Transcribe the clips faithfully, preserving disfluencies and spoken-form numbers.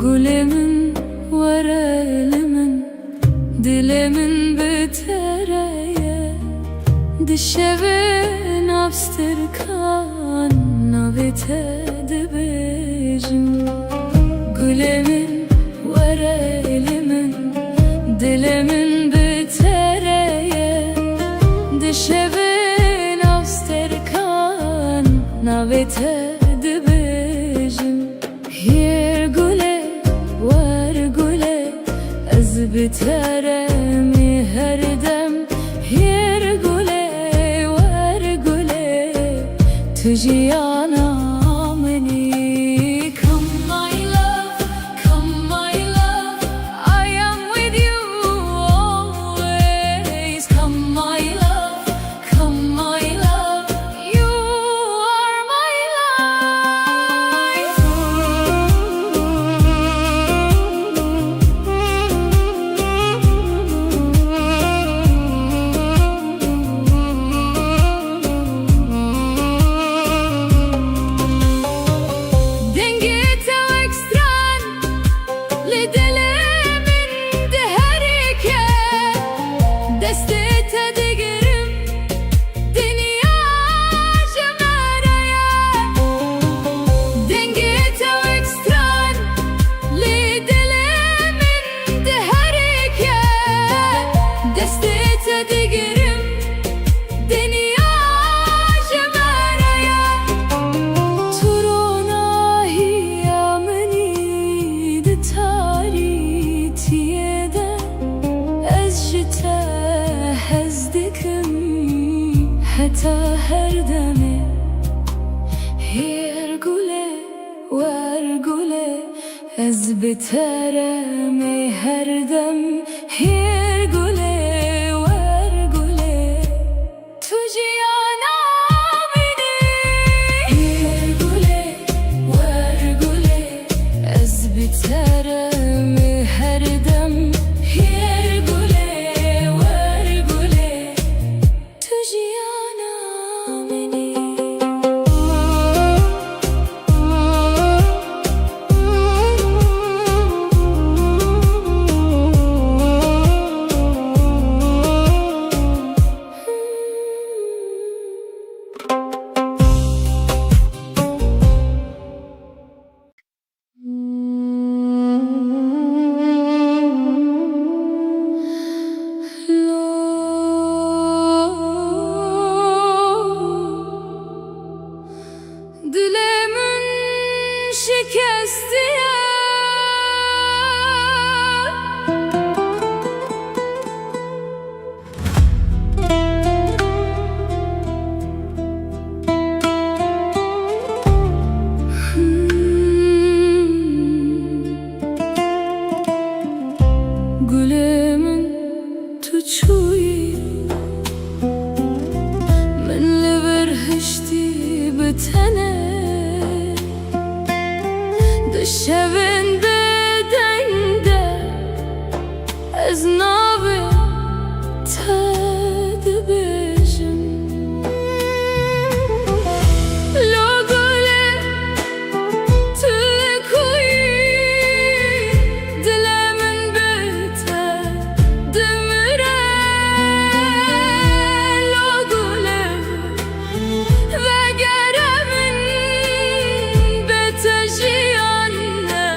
Gulê min, were li min, dilê min bi te re ye. Di şevên astêrkan navê te dibêjim. Gulê min, were li min, dilê min bi te re ye. Di şevên astêrkan navê te dibêjim. Hêr gulê, wer gulê, ez bi te re me her dem. Hêr gulê, wer gulê, tu jiyana min î. Come my love, come my love, I am with you always. Come my love, come my love, you are my life. Dengê te wek stran li dilê min diherike, destê te digirim, dinya ji me re ye. Dengê te wek stran li dilê min diherike, destê te digirim, dinya ji me re ye. Tu ronahiya min î di tarîtiyê de, ez ji te hez dikim heta her demê. Hêr gulê, wer gulê, ez bi te re me her dem. Hêr gulê, wer gulê, tu jiyana min î. Hêr gulê, wer gulê, ez bi te re me her dem. Hêr gulê, wer gulê, tu jiyana min î. Dilê min şikestiye. Gulê min, tu çûyî, min li vir hiştî bi tenê. Di şevên bêdeng de ez navê te dibêjim. Lo gulê, tu li ku yî? Dilê min bi te dimire. Lo gulê, vegere min bê te jiyan ne.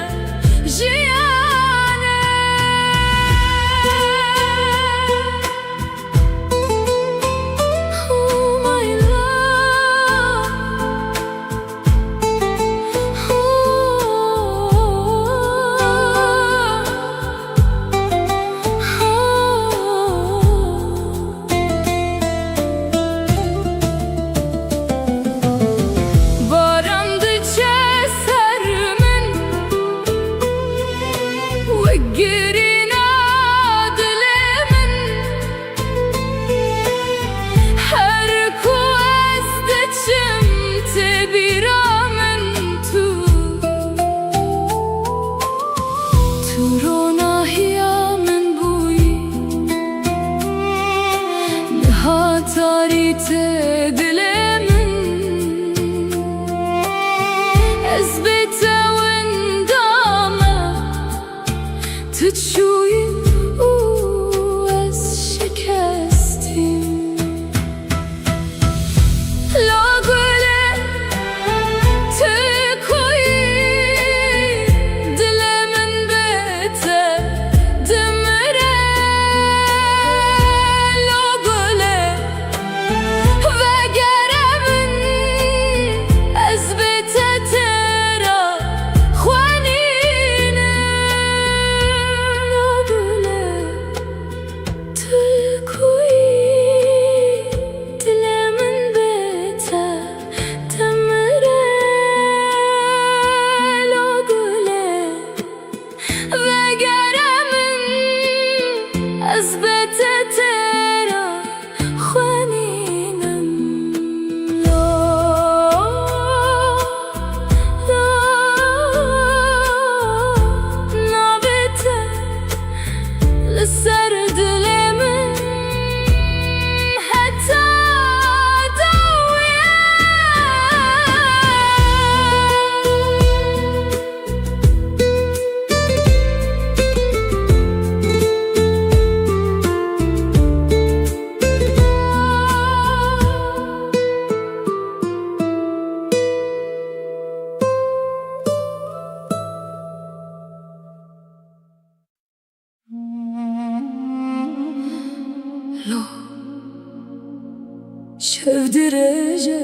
Ev dirêj e,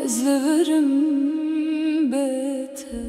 ez li vir im bê te.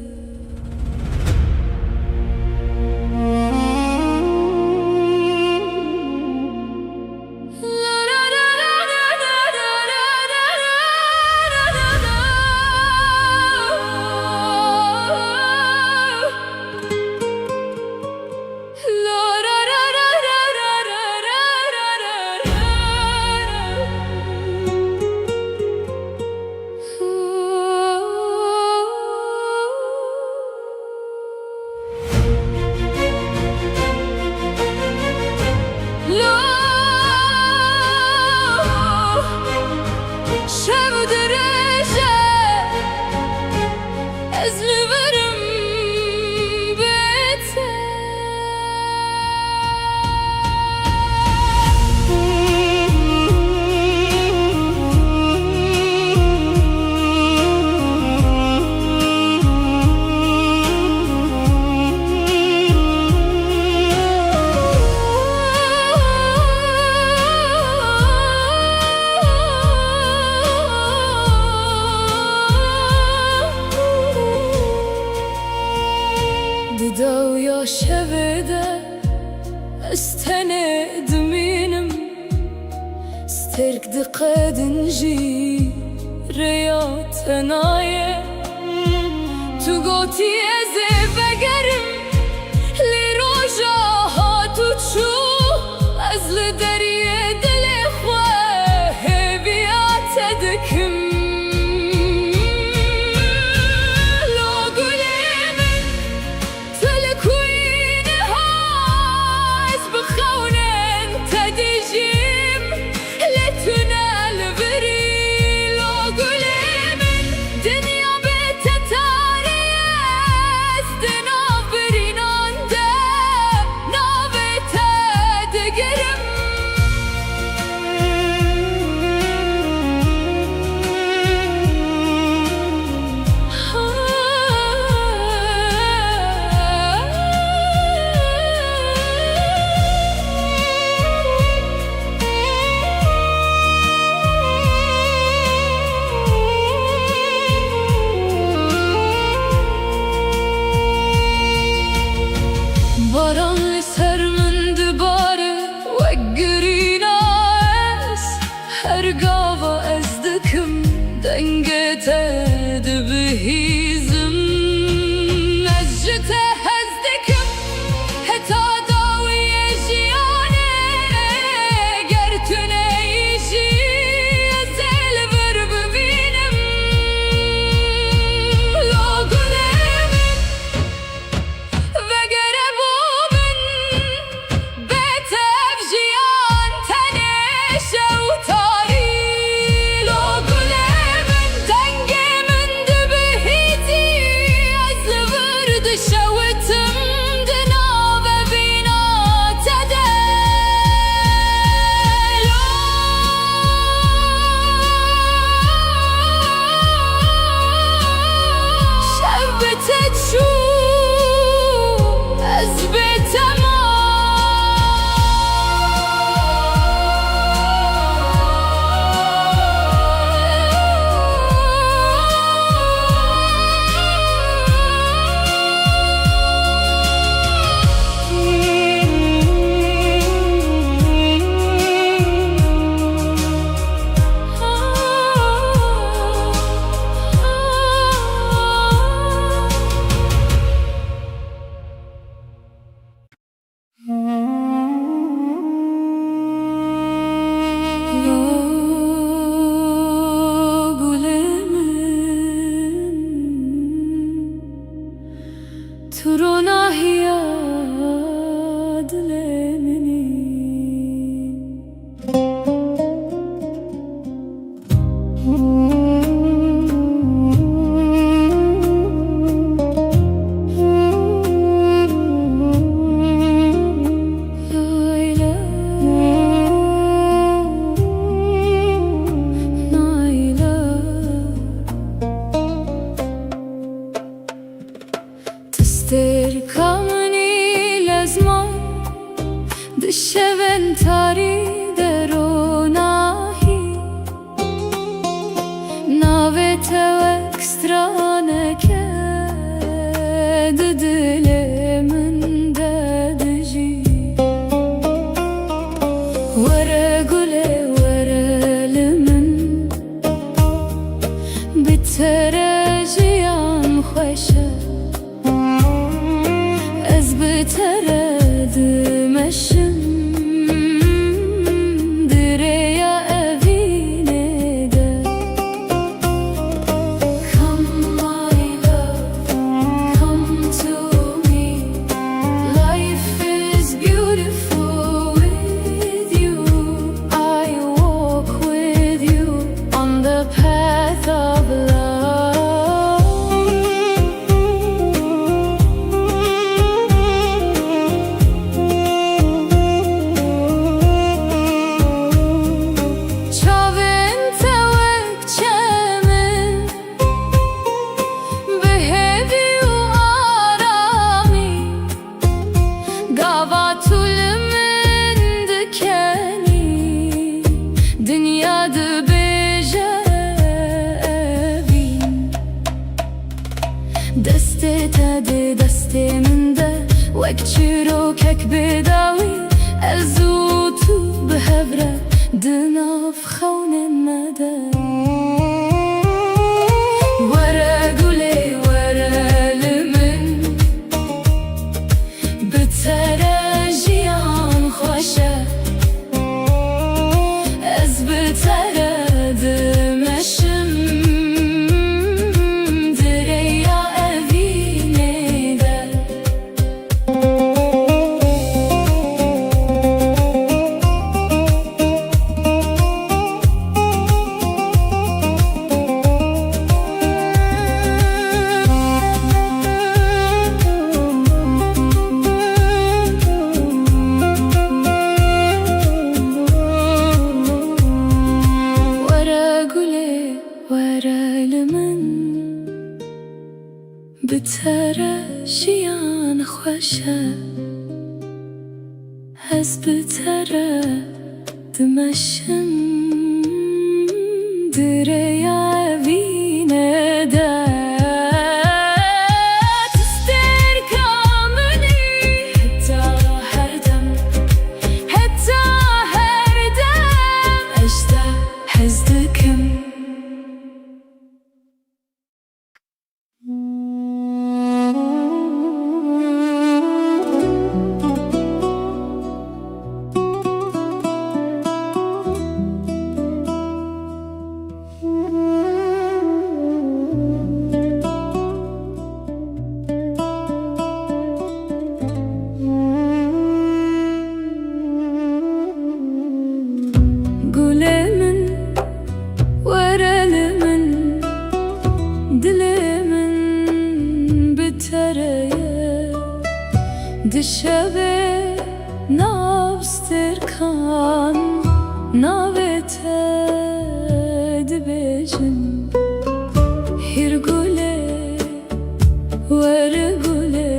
Lo, şev dirêj e, ez li vir im bê te. Di dawiya şevê de ez tenê dimînim, stêrk diqedin jî rêya te nayê. Tu gotî ez ê vegerim, lê roja hat û çû ez li deriyê dilê xwe hêviya te dikim. Lo gulê min, tu li ku yî niha, ez bi xewnên te dijîm, lê tu ne li vir î. Lo gulê min, dinya bê te tarî ye, ez di nav birînan de navê te digirim. Baran li ser min dibare wek girîna ez. Her gava ez dikim dengê te dibihîzim. Ez ji te hez dikim heta dawiyê jiyanê. Ger tu neyî jî ez ê li vir bibînim. Lo gulê min, vegere bo min. Bê te ev jiyan tenê şew tarî. Lo gulê min, dengê min dibihîzî, ez li vir dişewitim di nav evîna te de. Lo şev bi te çû, ez bê te mam. Gulê min, tu ronahiya dilê min î. Tu stêrka min î lezma, di şevên Vê te wek straneke di dilê min de dijî. Were gulê, were li min, bi te re jiyan xweş e. Ez bi te re dimeşim di rêya evînê de. Come, my love, come to me. Life is beautiful with you. I walk with you on the path of love. Çavên te wek çemin, bi hêvî û aramî. Gava tu li min dikenî, dinya dibêje evîn. Destê te di destê min de, wek çîrokek bêdawî, ez û tu bi hev re di nav xewnên me de. Were gulê, were li min, bi te re jiyan xweş e. Ez bi te re dimeşim di rêya evînê de. Were gulê, were li min, bi te re jiyan xweş e. Ez bi te re dimeşim di rêya evînê de. Tu stêrka min î heta her dem, heta her dem. Ez te hez dikim. Gulê min, were li min, dilê min bi te re ye. Di şevê nav stêrkan navê te dibêjin. Hîr gulê, were gulê,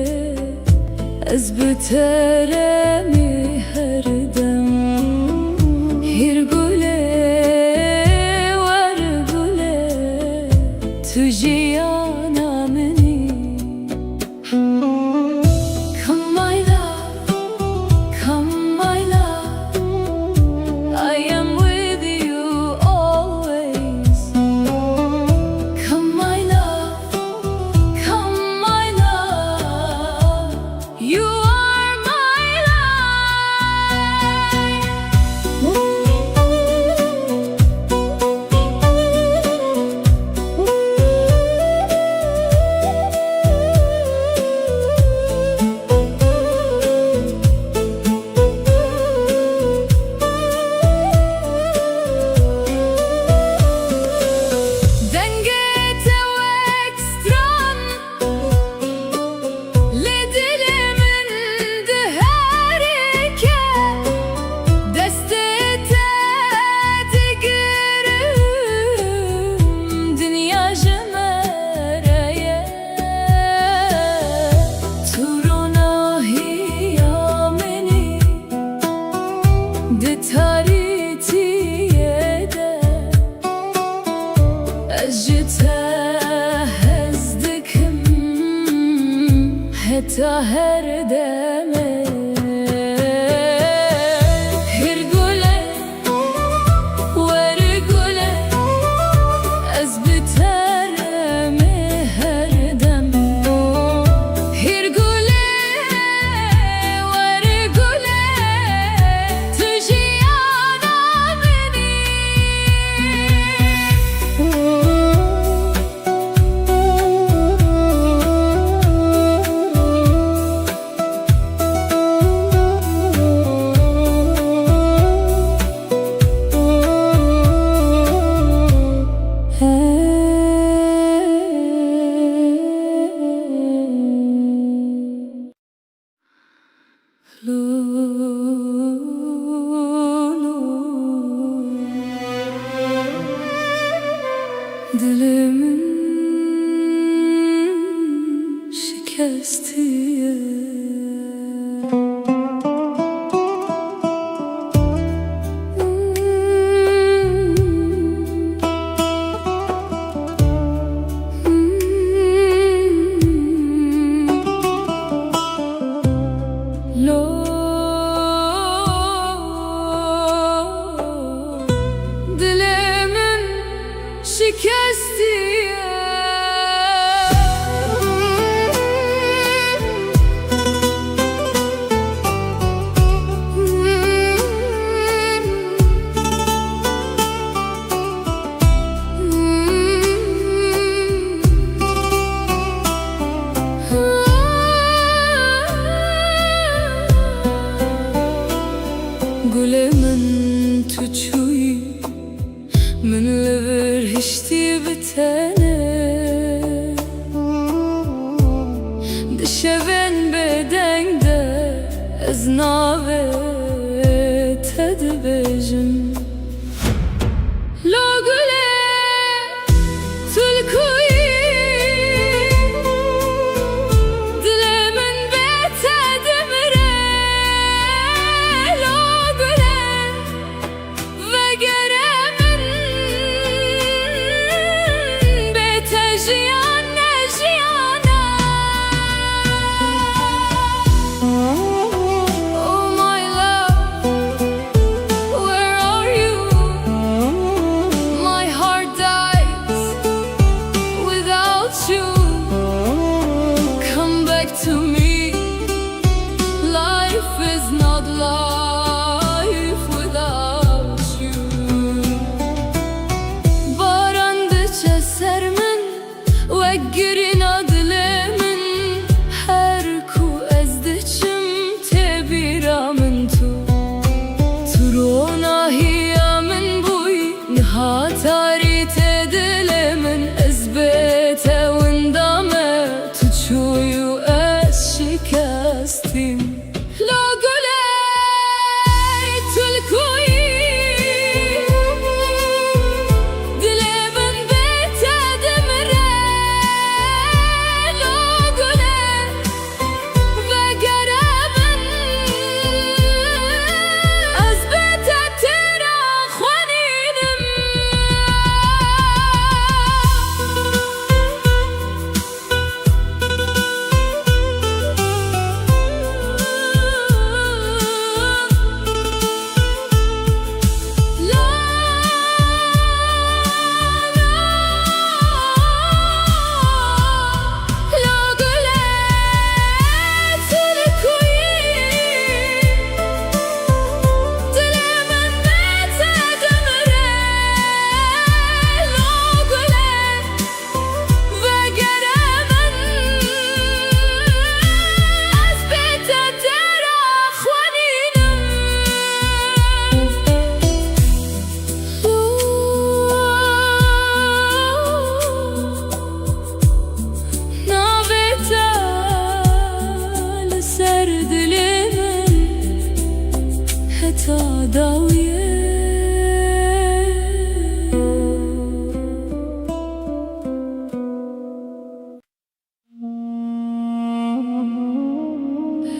ez bi te re me her dem. Hîr gulê, were gulê, tu jiyana min î. Come, my love, come, my love, I am with you always. Come, my love, come, my love, you are my life. Ji te hez dikim heta her demê. Hîr gule, wer gule, ez bi te re me her dem. Hîr gule, wer gule, tu jiyana min î. Dilê min şikestiye. Lo, dilê min şikestiye. Gulê min, tu çûyî, min li vir hiştî bi tenê. Di şevên bêdeng de ez navê te dibêjim. Lo gule, tu li ku yî? Dilê min bê te dimire. Lo gule, vegere min, bê te jiyan ne jiyana. Oh my love, where are you? My heart dies without you. Come back to me. Life is not life without you. Baran diçe ser min, wek girîna dilê min, her ku ez diçim, tê bîra min tu. Tu ronahiya min bûyî, niha tarî tê dilê min, ez bê te winda me, tu çûyî û ez şikestîm. Lo gule, tu li ku yî? Dilê min bê te dimire. Lo gule, vegere min, ez bê te têra xwenînim. Vegere min, ez bê te têra xwenînim. Navê te li ser dilê min heta dawiyê.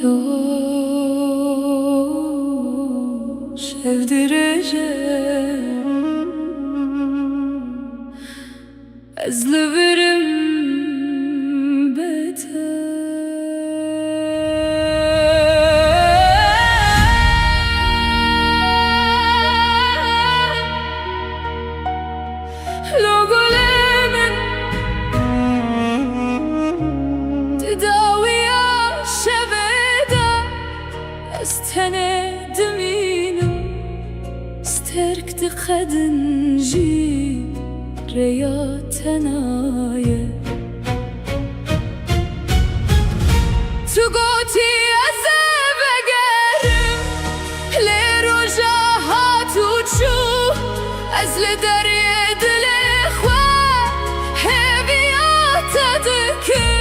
Yo, şev dirêj e. Ez li vir im bê te. Lo gulê min, di dawiya şevê de ez tenê dimînim. Sterk diqedin jî rêya te naye. Tu gotî ez ê vegerim, lê roja hat û çû, ez li derê dilê xwe hêviya te dikim.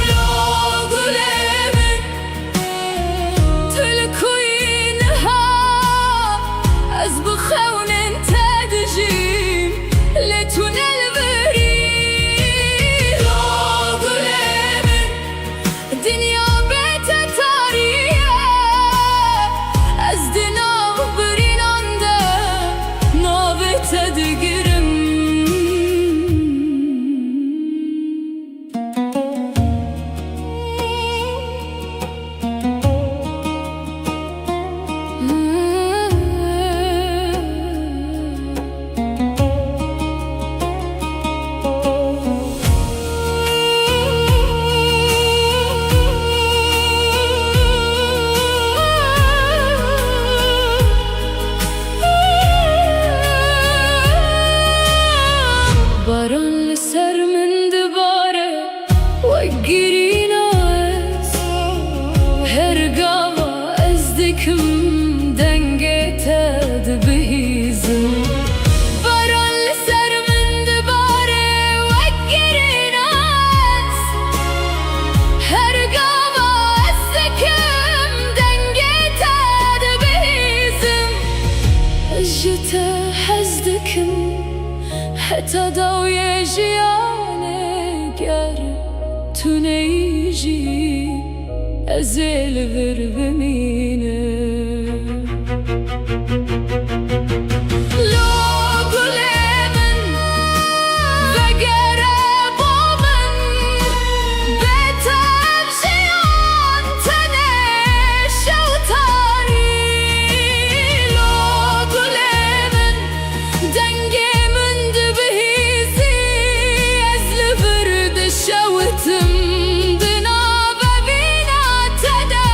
Lo gulê min, tu li ku yî niha? Ez bi xewnên te dijîm, lê tu ne li vir î. Lo gulê min, dinya bê te tarî ye. Ez di nav birînan de navê te digirim. Baran li ser min dibare, wek girîna ez. Her gava ez dikim dengê te dibihîzim. Baran li ser min dibare, wek girîna ez. Her gava ez dikim dengê te dibihîzim. Ez ji te hez dikim. Heta dawiyê jiyanê, ger tu neyî jî, ez ê li vir bimînim. Lo gulê min, vegere bo min, bê te ev jiyan tenê şew tarî. Lo gulê min, dengê min dibihîzî, ez li vir dişewitim di nav evîna te de.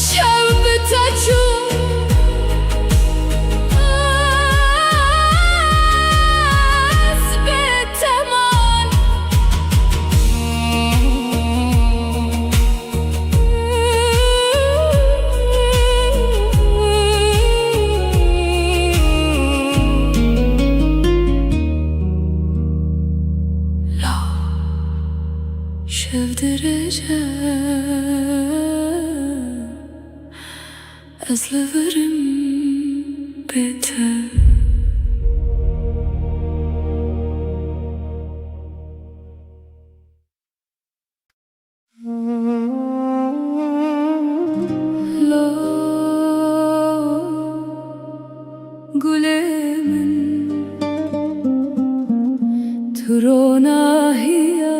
Şev bi te çû, ez bi te man. Şev dirêj e, ez li vir im bê te. Lo gulê min, tu ronahiya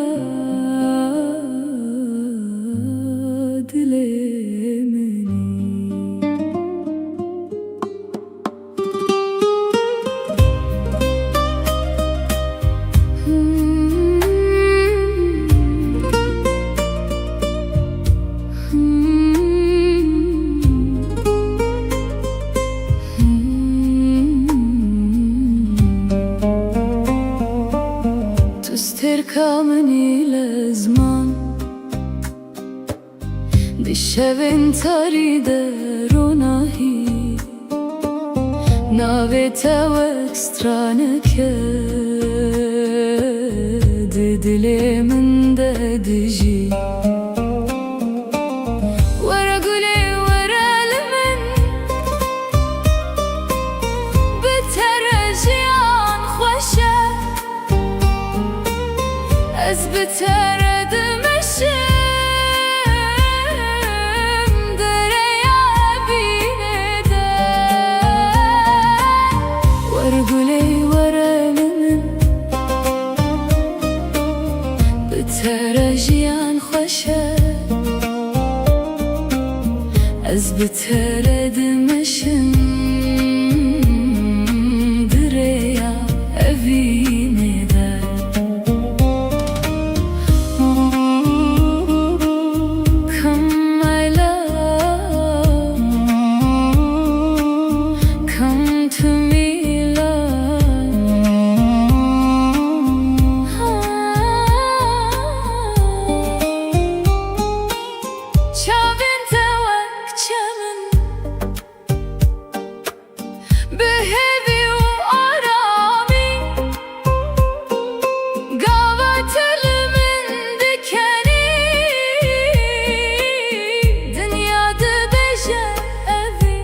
dilê min î. Tu stêrka min î lezman. Di şevên tarî de ronahî, navê te wek straneke di dilê min de dijî. Were gulê, were li min, bi te Ez bi te re dimeşim di rêya evînê de. Were gulê, were li min, bi te re jiyan xweş e. Ez bi te re dimeşim di rêya evînê de. Come, my love, come to me, love. Çavên te wek çemin, bi hêvî û aramî, gava te li min dikenî, dinya dibêje evî.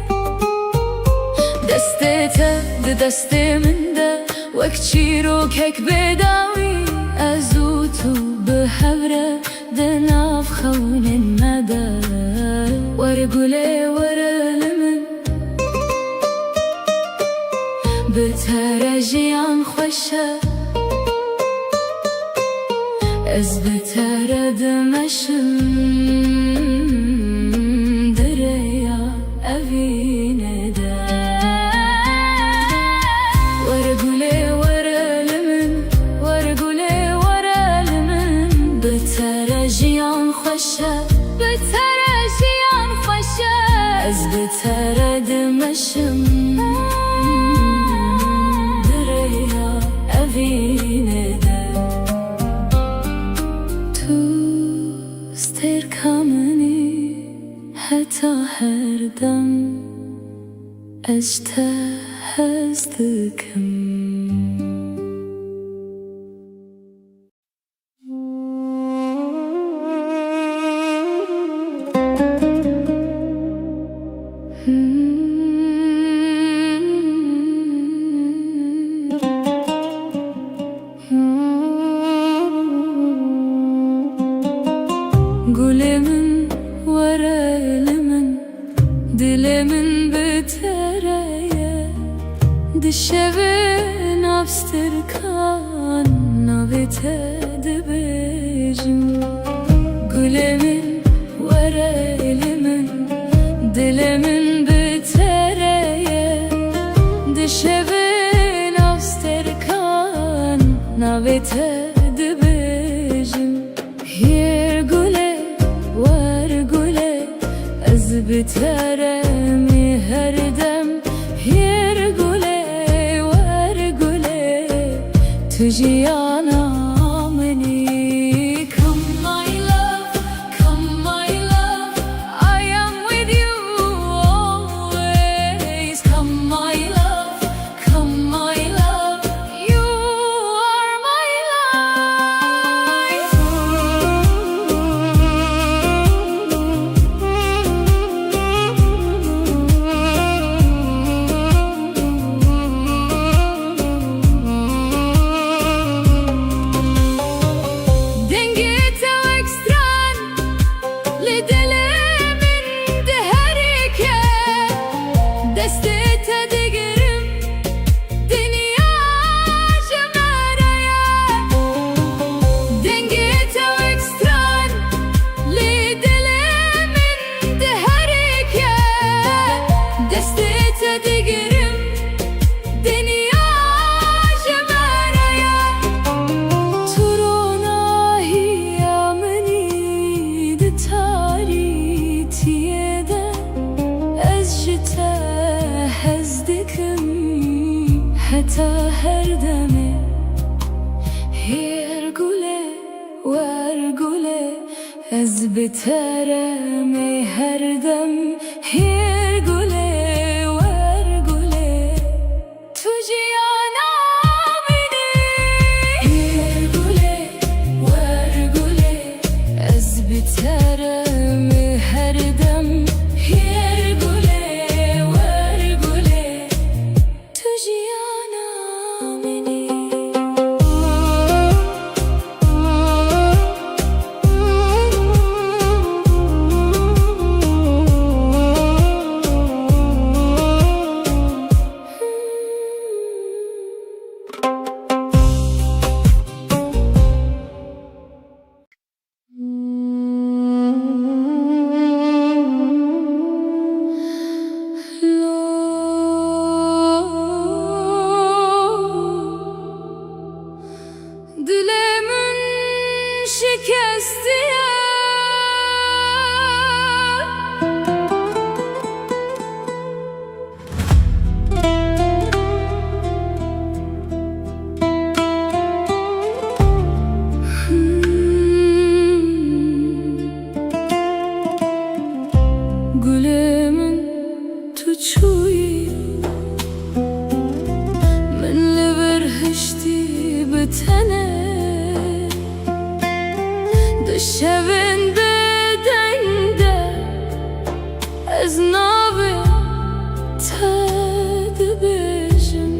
Destê te di destê min de, wek çîrokek bêdawî, ez û tu bi hev re di nav xewnên me de. Were gulê, were li min, bi te re jiyan xweş e. Ez bi te re dimeşim di rêya evînê de. Were gulê, were li min, were gulê, were li min, bi te re jiyan xweş e. Bi te re jiyan xweş e. Ez bi te re dimeşim di rêya evînê de. Tu stêrka min î heta her dem, ez ji te hez dikim. Gulê min, were li min, dilê min bi te re ye. Di şevê nav stirkan navê te dibêjim. Gulê min, were li min, dilê min bi te re ye. Di şevê nav stirkan navê te dibêjim. Hêr gulê, wer gulê, ez bi te re me her dem. Hêr gulê, wer gulê, tu jiyana min î. Come my love, come my love, I am with you always. Come my love, come my love, you are my life. Dengê te wek stran li dilê min diherike, destê te digirim, dinya ji me re ye. Dengê te wek stran li dilê min diherike, destê te digirim, dinya ji me re ye. Tu ronahiya min î di tarîtiyê de, ez ji te hez dikim heta her demê. Hêr gulê, wer gulê, ez bi te re me her dem. Hêr gulê, wer gulê, tu jiyana min î. Hêr gulê, wer gulê, ez bi te re me her dem. Hêr gulê, wer gulê, tu jiyana min î. Gulê min, tu çûyî, min li vir hiştî bi tenê. Di şevên bêdeng de ez navê te dibêjim.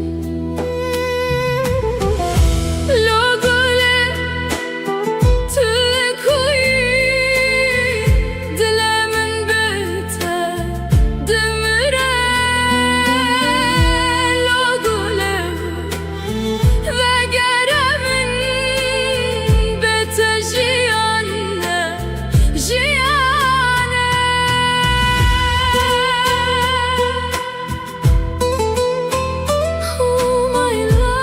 Lo gulê, tu li ku yî? Dilê min bi te dimire. Lo gulê, vegere min, bê te jiyan ne, jiyan e. Oh my love.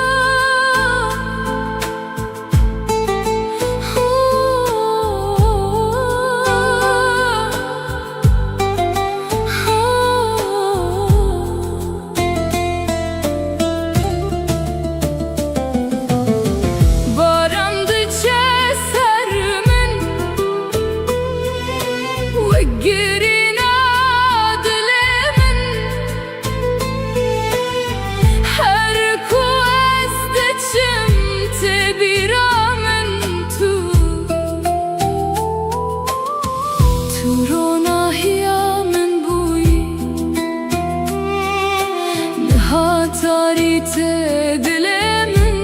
Baran diçe ser min, wek girîna dilê min. Her ku ez diçim, tê bîra min tu. Tu ronahiya min bûyî, niha tarî tê dilê min.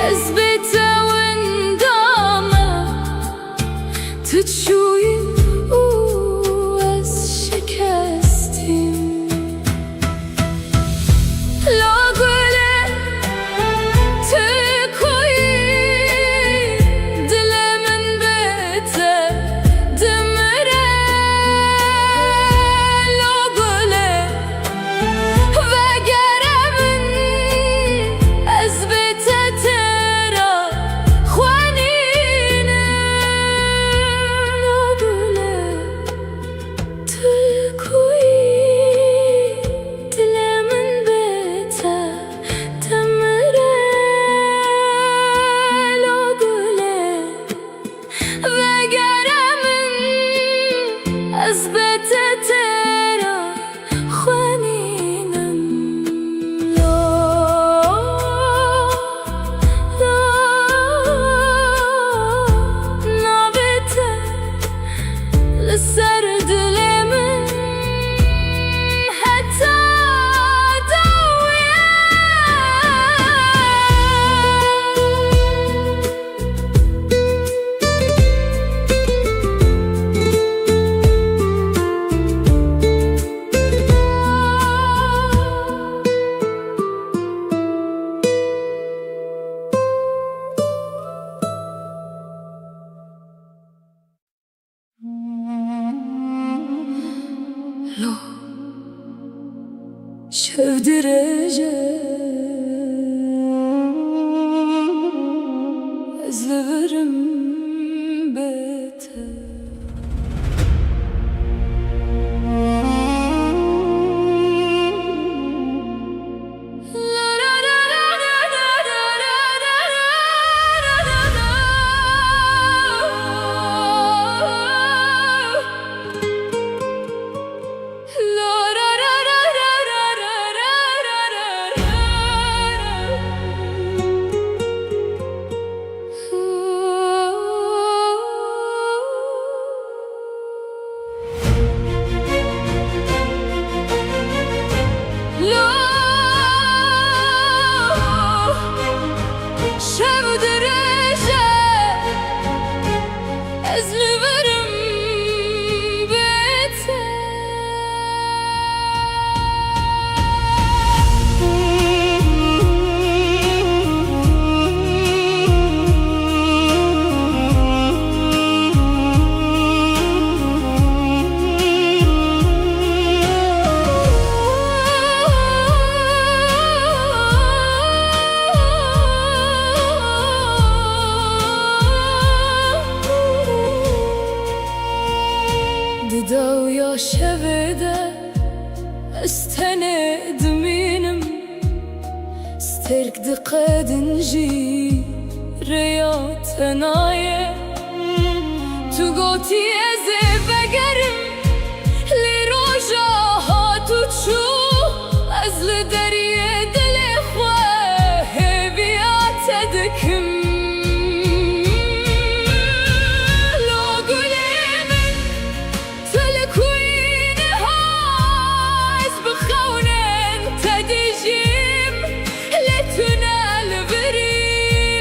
Ez bê te winda me, tu çûyî û ez şikestîm. Lo gulê, tu ku yî? Dilê min bi te dimire. Lo gulê, vegere min, ez bê te têra xwe nînim. Lo gulê, tu li ku yî? Dilê min bi te dimire. Lo gulê, vegere min, ez bê te têra xwe nînim. Lo, lo, navê te li ser dilê min heta dawiyê. Lo, şev dirêj e, ez li vir im bê te. dimînim. Stêrk diqedin jî rêya te nayê. Tu gotî ez ê vegerim, lê roja hat û çû, ez li deriyê dilê xwe hêviya te dikim. Lo gulê min, tu li ku yî niha, ez bi xewnên te dijîm, lê tu ne li vir î.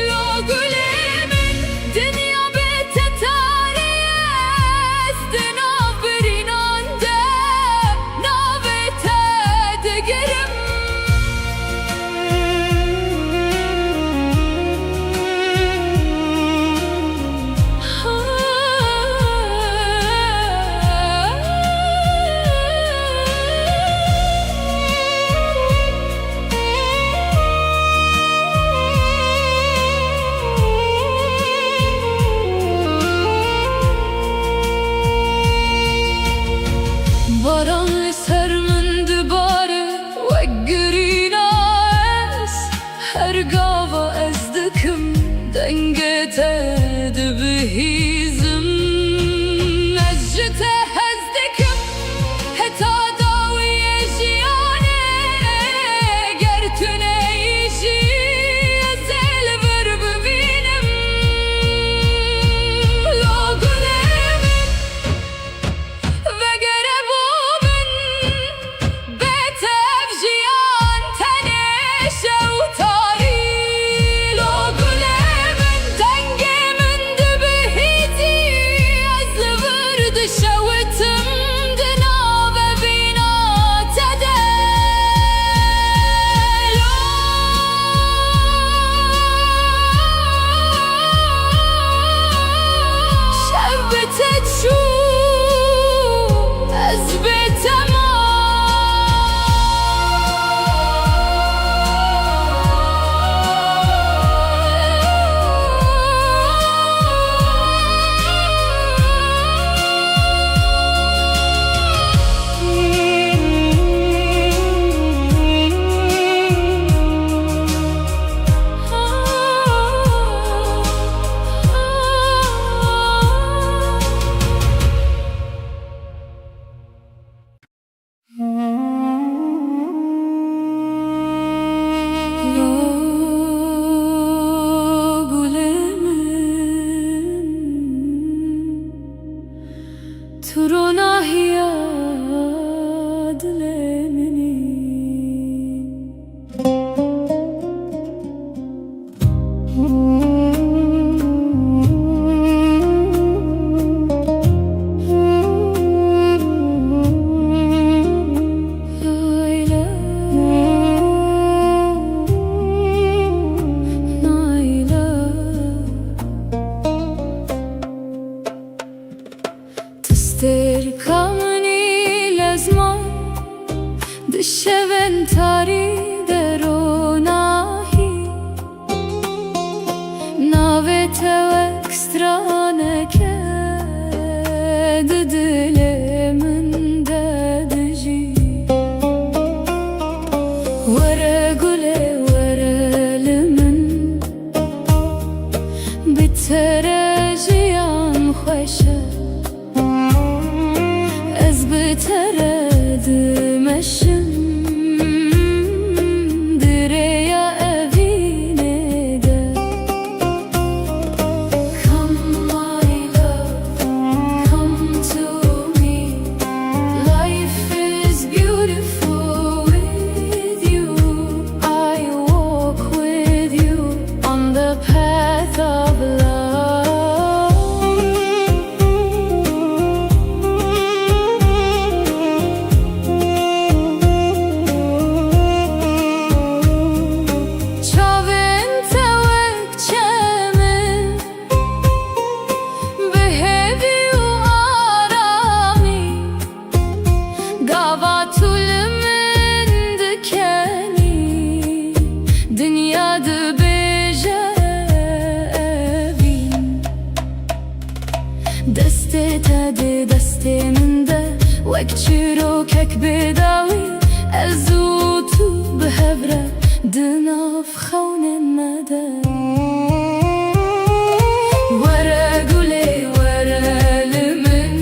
Lo gulê min, dinya bê te tarî ye, ez di nav birînan de navê te digirim. Baran li ser min dibare wek girîna, ez her gava ez dikim dengê te dibihîzim. Ez ji te hez dikim heta dawiyê jiyanê, ger tu neyî jî ez ê li vir bimînim. Lo gulê min, vegere bo min, bê te ev jiyan tenê şew tarî. Lo gulê min, dengê min dibihîzî, ez li vir dişewitim di nav evîna te de. Lo şev bi te çû, ez bê te mam. Lo gulê min, tu ronahiya dilê min î. Tu stêrka min î lezma, di şevên tarî de ronahî. Navê te wek straneke di dilê min de dijî. Were gulê, were li min, bi te re jiyan xweş e. Ez bi te re dimeşim di rêya evînê de. Come, my love, come to me. Life is beautiful with you. I walk with you on the path of love. Çavên te wek çemin, bi hêvî û aramî. Gava tu li min dikenî, dinya dibêje evîn. Destê te di destê min de, wek çîrokek bêdawî, Ez û tu bi hev re di nav xewnên me de. Were gulê, were li min.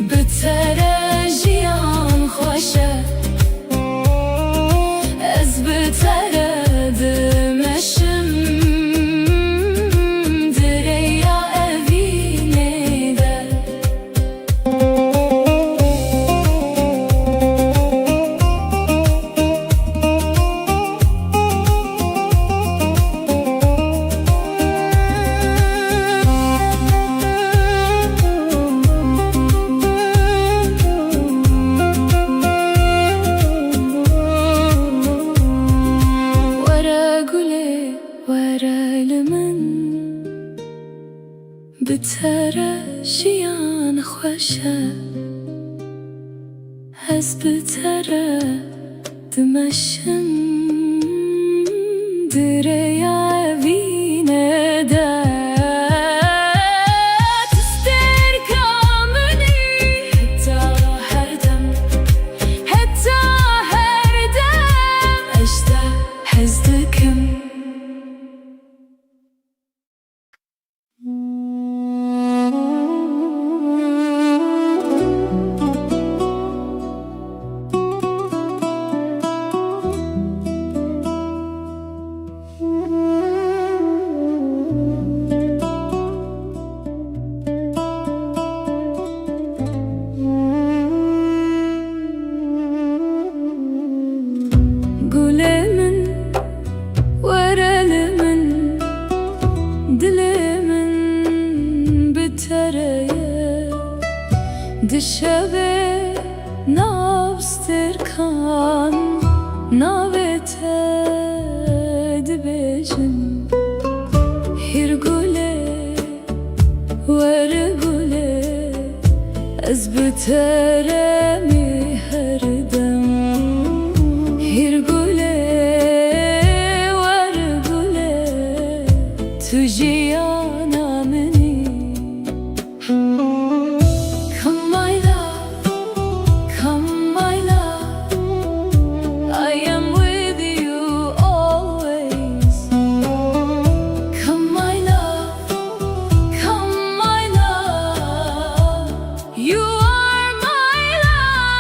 Bi te re jiyan xweş e. Ez bi te re dimeşim di rêya evînê de. Were gulê, were li min. Bi te re jiyan xweş e. Ez bi te re dimeşim di rêya evînê de. Tu stêrka min î heta her dem, heta her dem. Ez te hez dikim. Gulê min, were li min, dilê min bi te re ye. Di şevê nav stêrkan navê te dibêjim. Hîr gulê, were gulê, ez bi te re me her dem. Hîr gulê, were gulê, tu jiyana min î. Come my love, come my love, I am with you always. Come my love, come my love, you are my life.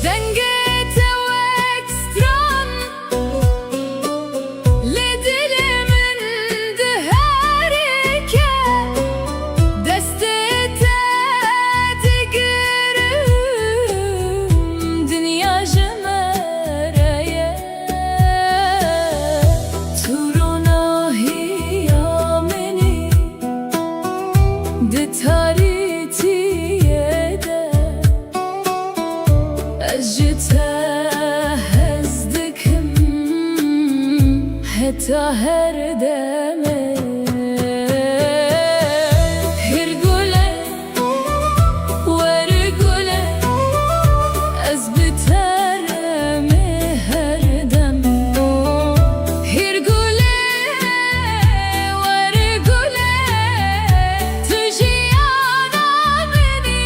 Dengê te wek stran li dilê min diherike, destê te digirim, dinya ji me re ye. Tu ronahiya min î di tarîtiyê de. Ez ji te hez dikim heta her demê. Hîr gulê, were gulê, ez bi te re me her dem. Hîr gulê, were gulê, tu jiyana min î.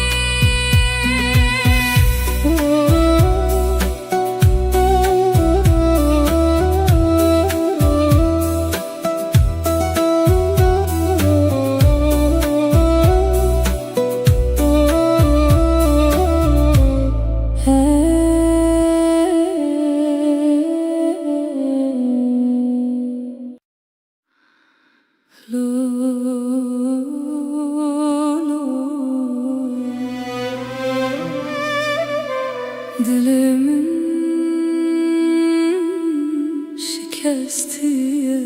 Dilê min şikestiye.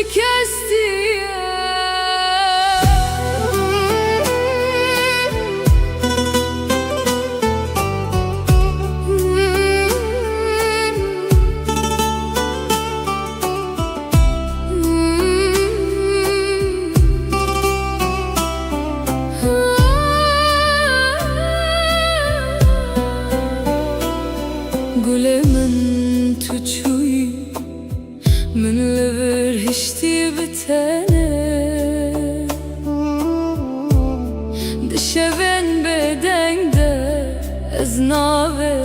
şikestiye. Gulê min, tu çûyî, min li vir hiştî bi tenê. Di şevên bêdeng de ez navê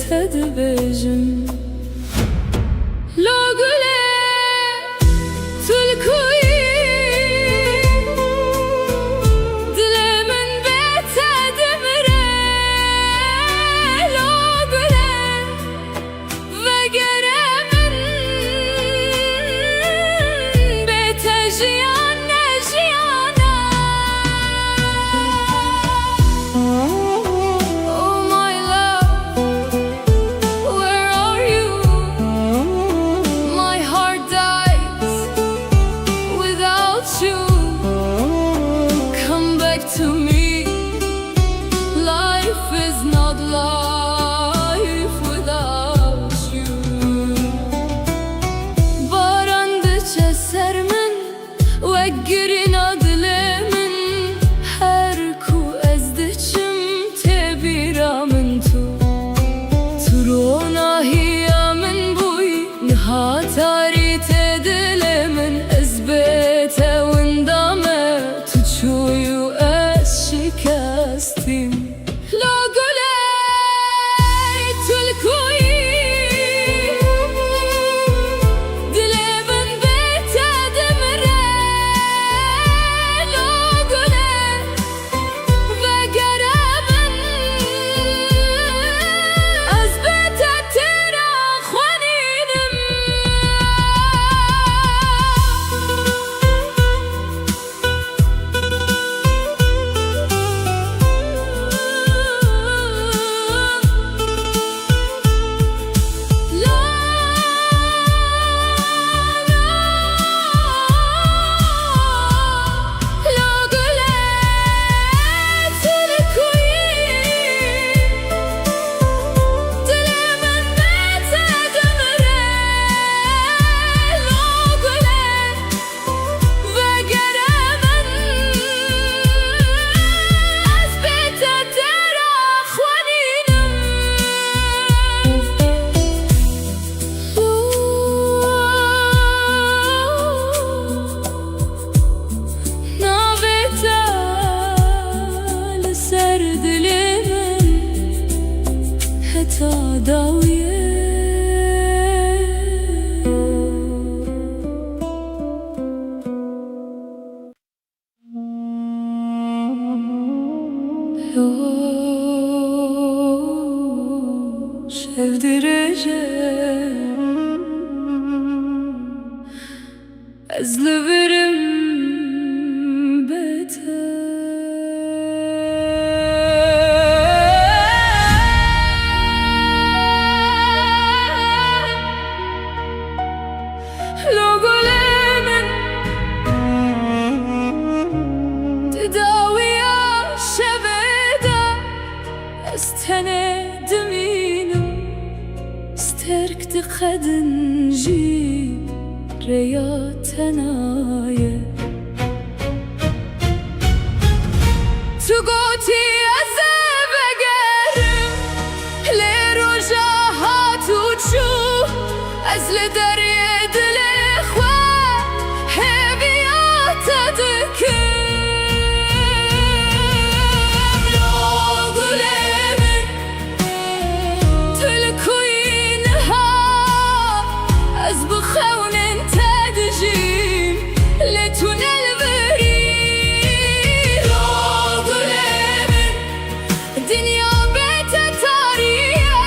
te dibêjim. Lo gulê, tu li ku yî? Dilê min bê te dimire. Lo gulê, vegere min, bê te jiyan ne jiyana. Oh my love, where are you? My heart dies without you. Come back to me. Life is not life without you. Baran diçe ser min, wek girîna dilê min. Her ku ez diçim, tê bîra min tu. Tu ronahiya min bûyî, niha tarî tê dilê min. Ez bê te winda me, tu çûyî û ez şikestîm. Lo gulê, tu li ku yî? Dilê min bê te dimire. Lo gulê, vegere min, ez bê te têra xwenînim. Vegere min, ez bê te têra xwenînim. Navê te li ser dilê min heta dawiyê. Yo, şev dirêj e, ez li vir im bê te. Lo gulê min, di dawiya şevê de ez tenê dimînim. Sterk diqedin jî rêya te naye. Tu gotî ez ê vegerim, lê roja hat û çû, ez li derê dilê xwe hêviya te dikim. Lo gulê min, tu li ku yî niha? Ez bi xewnên te dijîm, lê tu ne li vir î. Lo gulê min, dinya bê te tarî ye.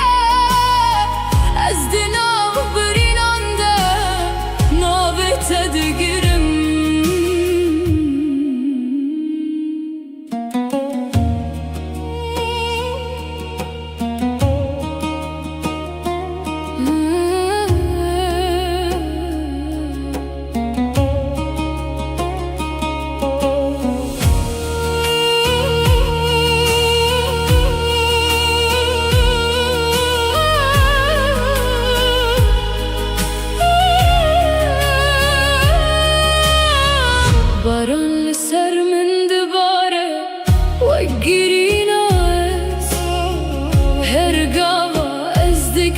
Ez di nav birînan de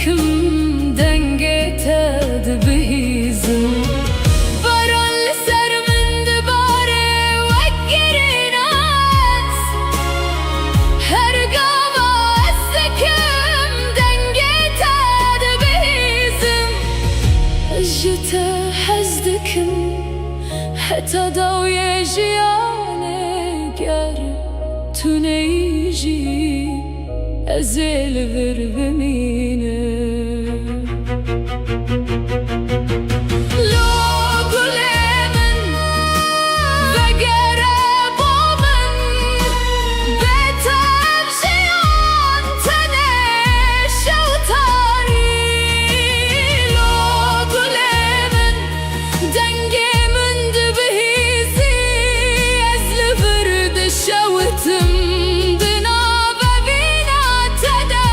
Kim dengê te dibihîzim. Baran li ser min dibare wek gerînas. Her gava ez dikim dengê te dibihîzim. Ji te hez dikim heta dawiyê jiyanê, ger tu neyî jî ez ê li vir bimînim. Lo gulê min, vegere bo min, bê te ev jiyan tenê şew tarî. Lo gulê min, dengê min dibihîzî, ez li vir dişewitim di nav evîna te de.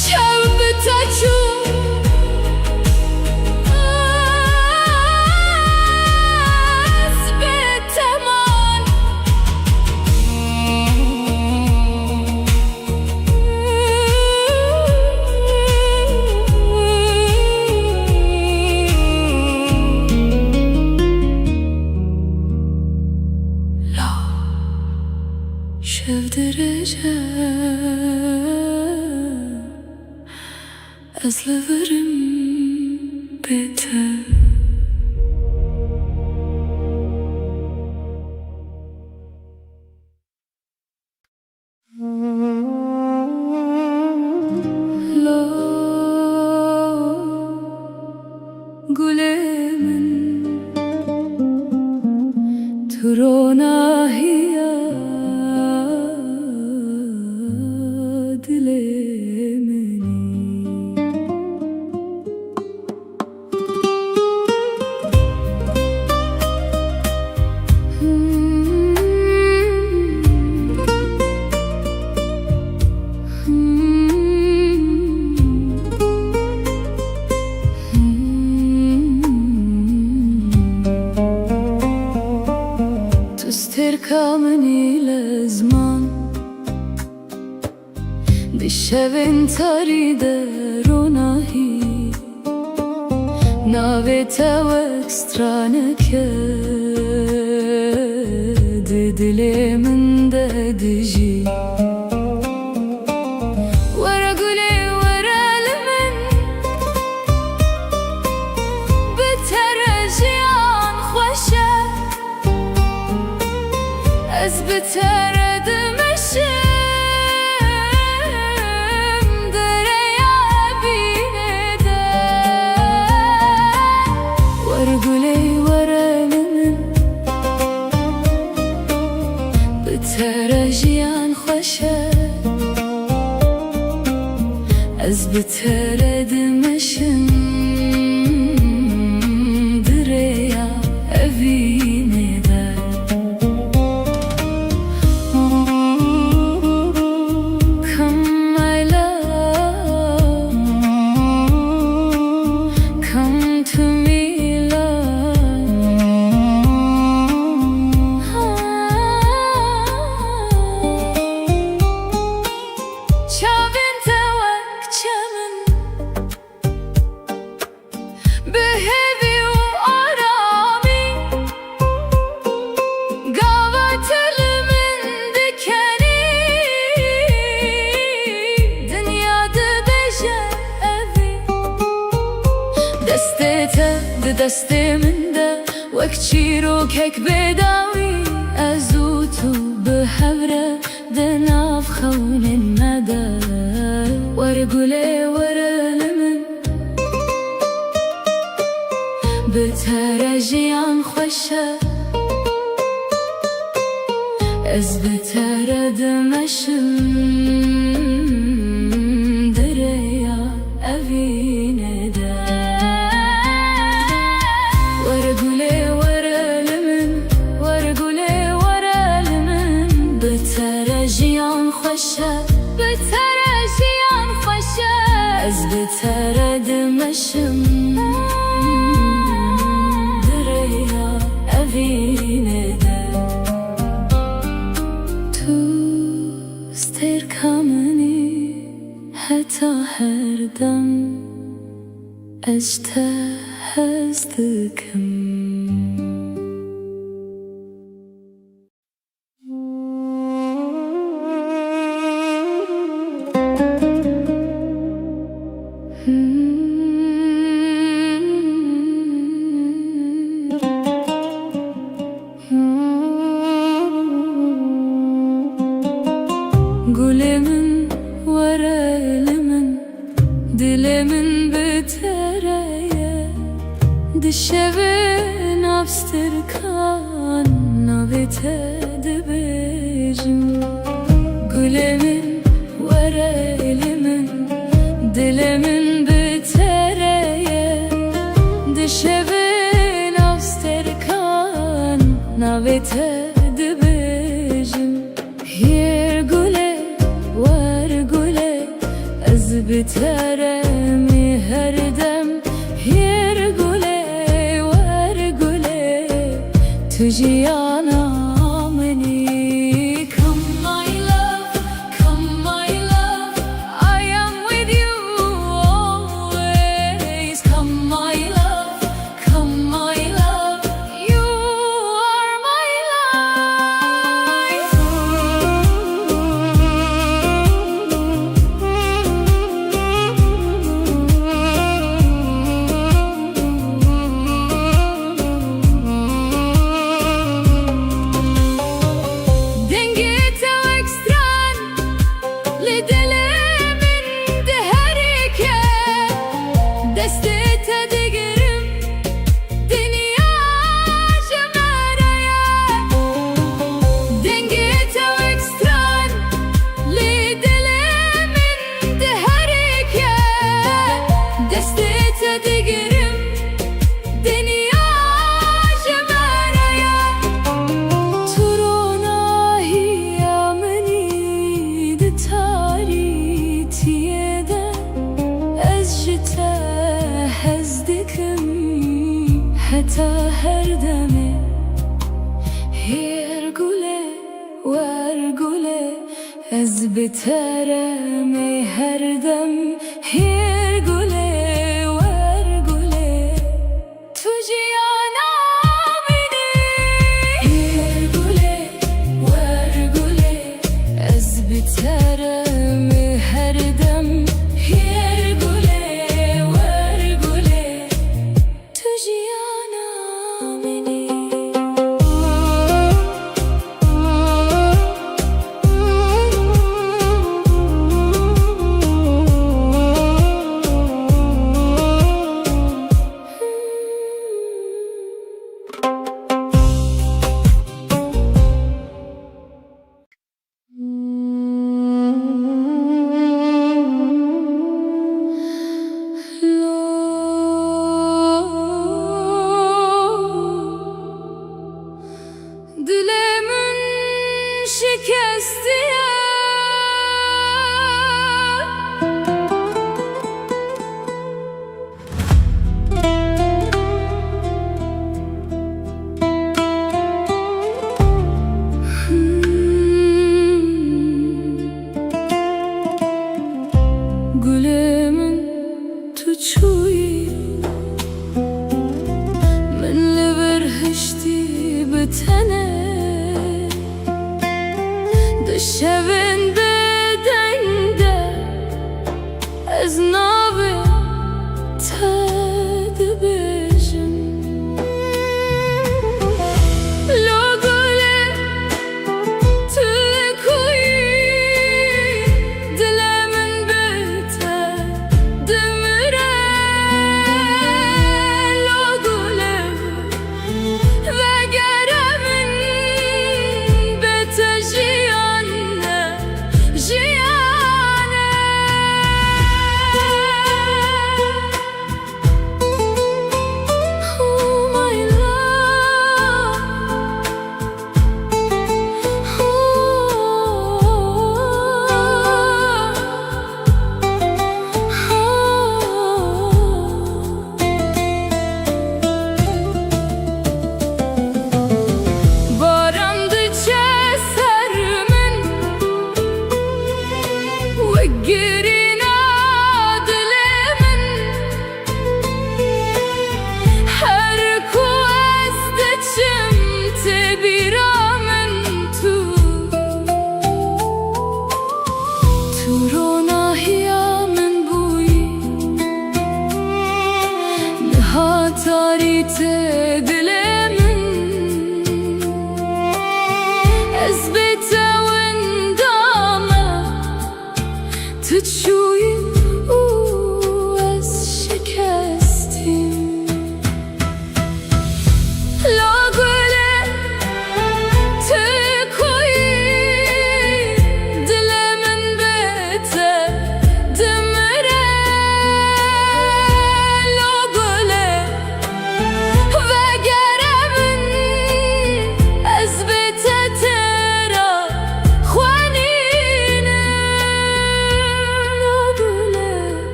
Şev bi te çû, ez bi te man. Şev dirêj e, ez li vir im bê te. Lo gulê min, tu ronahiya dilê min î. Tu stêrka min î lezman. Di şevên tarî de ronahî, navê te wek straneke di dilê min de dijî. Were gulê, were li min, bi te re jiyan xweş e. Ez bi te re dimeşim di rêya evînê de. Were gulê, were li min, bi te re jiyan xweş e. Ez bi te re dimeşim di rêya evînê de. Come, my love, come to me, love. Çavên te wek çemin, bi hêvî û aramî, gava tu li min dikenî, dinya dibêje evî. Destê te di destê min de, wek çîrokek bêdawî, ez û tu bi hev re di nav xewnên me de. Were gulê, were li min, bi te re jiyan xweş e. Ez bi te re dimeşim di rêya evînê de. Were gulê, were li min, were gulê, were li min. Bi te re jiyan xweş e, bi te re jiyan xweş Ez bi te re dimeşim di rêya evînê de. Tu stêrka min î heta her dem, ez ji te hez dikim. Gulê min, were li min, dilê min bi te re ye. Di şevê nav stirkan navê te dibêjim. Gulê min, were li min, dilê min bi te re ye. Di şevê nav stirkan navê te dibêjim. Hêr gulê, wer gulê, ez bi te re me her dem. Hêr gulê, wer gulê, tu jiyana min î. Come my love, come my love, I am with you always. Come my love, come my love, you are my life. Dengê te wek stran li dilê min diherike. Destê te digirim, dinya ji me re ye. Dengê te wek stran li dilê min diherike. Destê te digirim, dinya ji me re ye. Tu ronahiya min î di tarîtiyê de, ez ji te hez dikim heta her demê. Hêr gulê, wer gulê, ez bi te re me her dem. Hêr gulê, wer gulê, tu jiyana min î. Hêr gulê, wer gulê, ez bi te re me her dem. Hêr gulê, wer gulê, tu jiyana min î. Dilê min şikestiye. Gulê min, tu çûyî, min li vir hiştî bi tenê. Di şevên bêdeng de ez navê te dibêjim. Lo gulê, tu li ku yî? Dilê min bi te dimire. Lo gulê, vegere min bê te jiyan ne.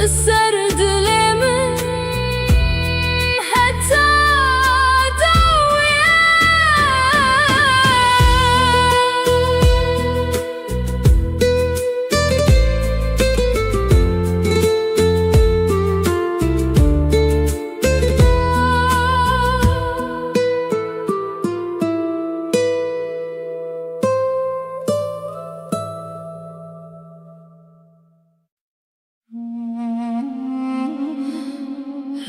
Ser dilê min heta dawiya.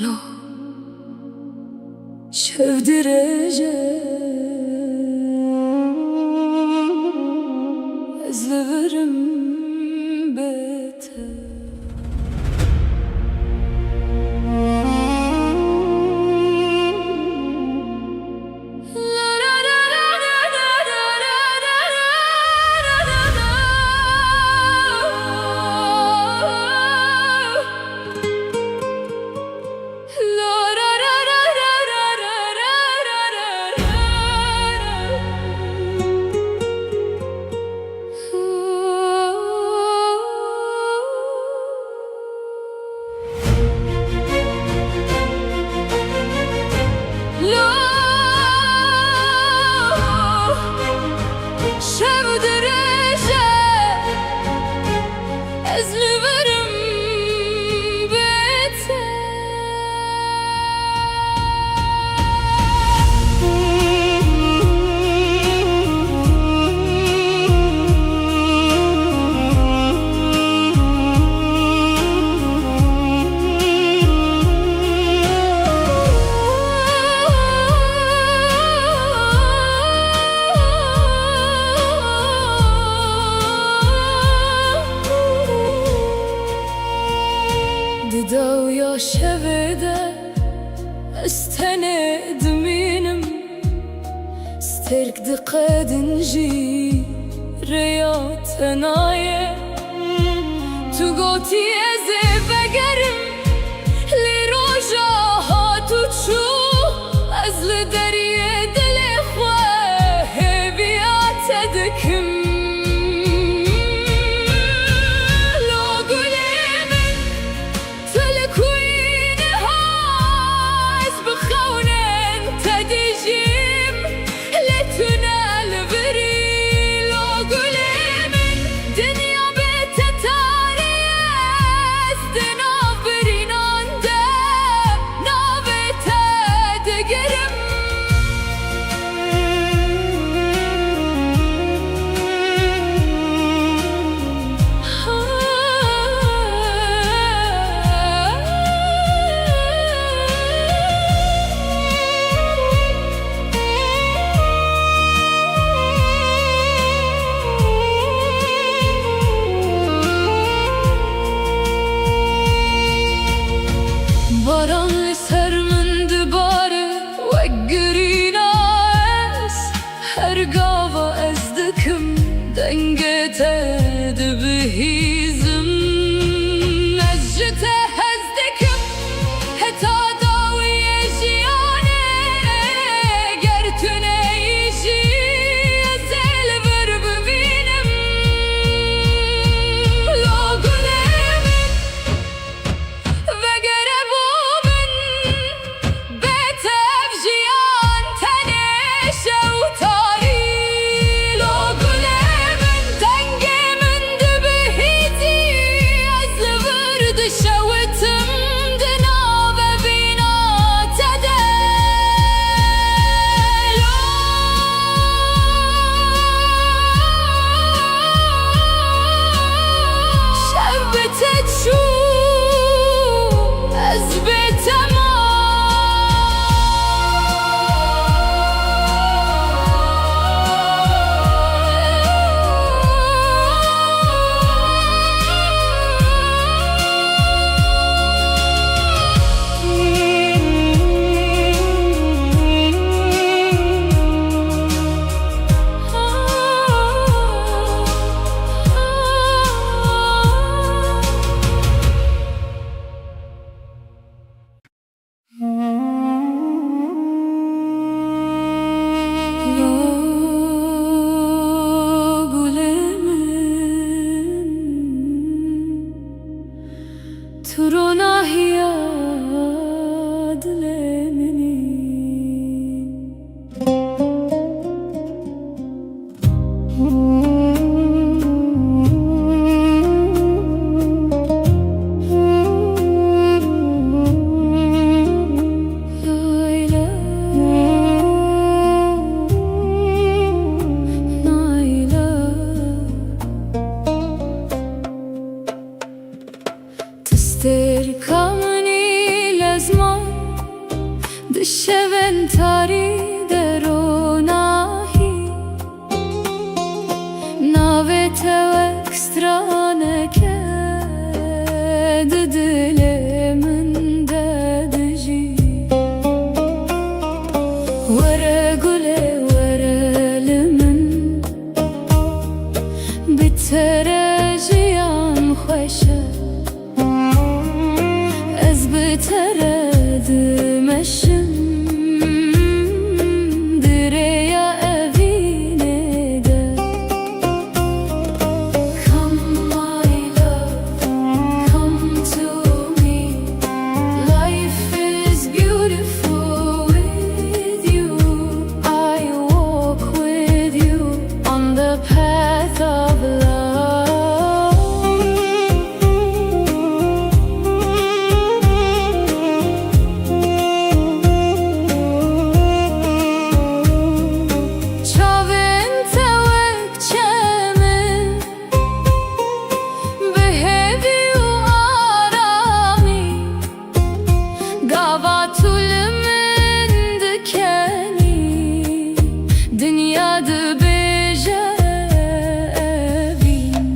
Lo, şev dirêj e, ez li vir im bê te. Lo, şev dirêj e, ez li vir im bê te. Di dawiya şevê de ez tenê dimînim. Stêrk diqedin jî rêya te nayê. Tu gotî ez ê vegerim, lê roja hat û çû ez li deriyê dilê xwe hêviya te dikim. Lo gulê min, tu li ku yî niha ez bi xewnên te dijîm, lê tu ne li vir î. Lo gulê min, dinya bê te tarî ye, ez di nav bir Tu ronahiya dilê min î. Tu stêrka min î lezman, di şevên tarî de ronahî. Navê te wek straneke di dilê min de dijî. Were gulê, were li min, bi te re jiyan xweş e. Ez bi te re dimeşim di rêya evînê de. Come, my love, come to me. Life is beautiful with you. I walk with you on the path of love. Çavên te wek çemin, bi hêvî û aramî. Gava tu li min dikenî, dinya dibêje evîn.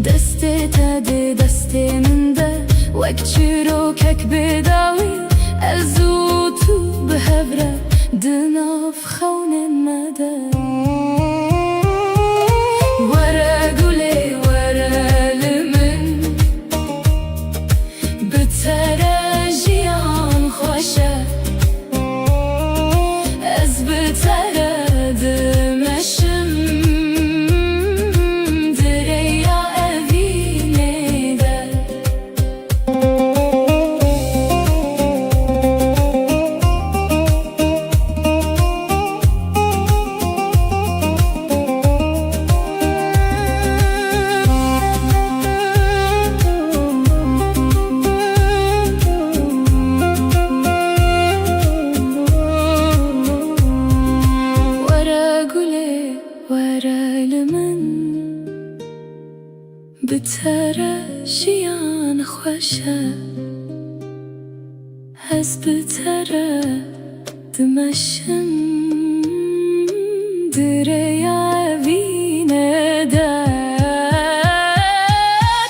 Destê te di destê min de, wek çîrokek bêdawî, ez û tu bi hev re di nav xewnên me de. Were gulê, were li min, bi te re jiyan xweş e. Ez bi te re dimeşim di rêya evînê de. Were gulê, were li min, bi te re jiyan xweş e. Ez bi te re dimeşim di rêya evînê de.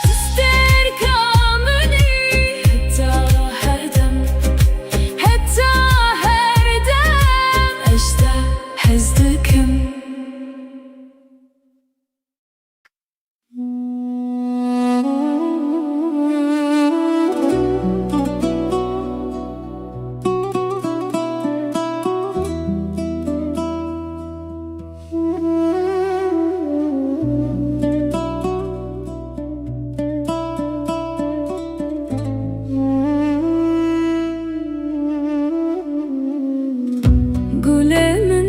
Tu stêrka min î heta her dem, heta her dem. Ez te hez dikim. Gulê min,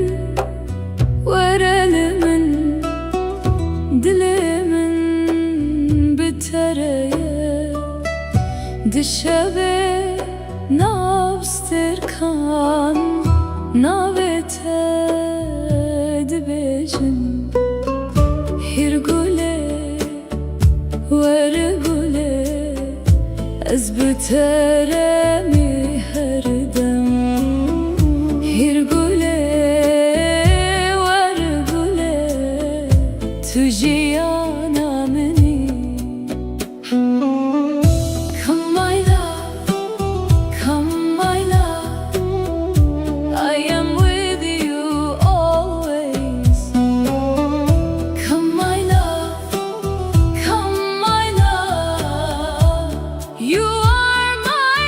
were li min, dilê min bi te re ye. Di şevê nav stêrkan navê te dibêjin. Hîr gulê, were gulê, ez bi te re me her dem. Hîr gulê, were gulê, tu jiyana min î. Come, my love, come, my love, I am with you always. Come, my love, come, my love, you are my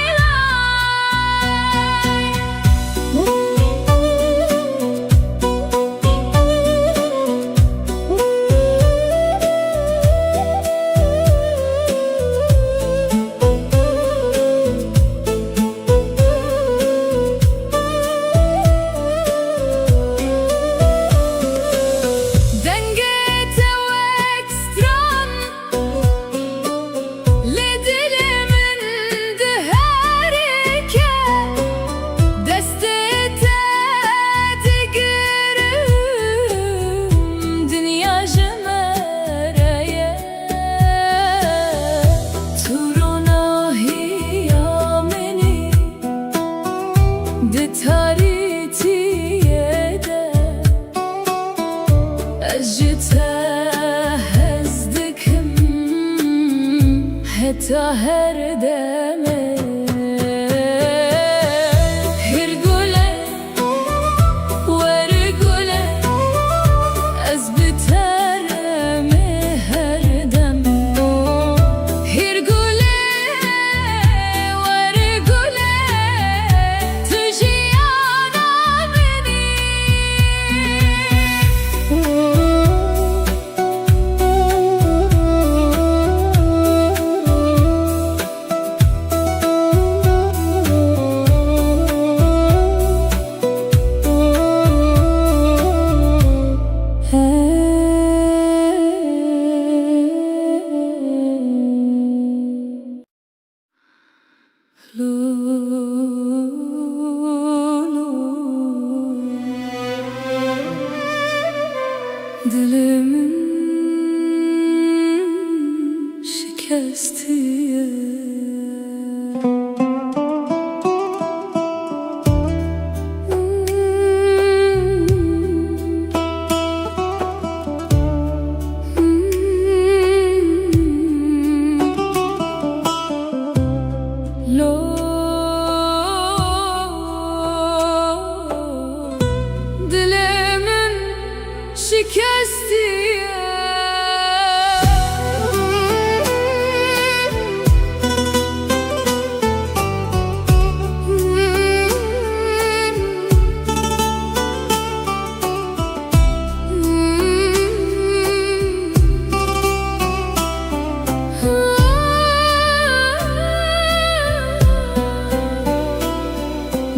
Heta her demê. Hîr gule, wer gule, ez bi te re me her dem. Hîr gule, wer gule, tu jiyana min î. Dilê min şikestiye. Lo, dilê min şikestiye.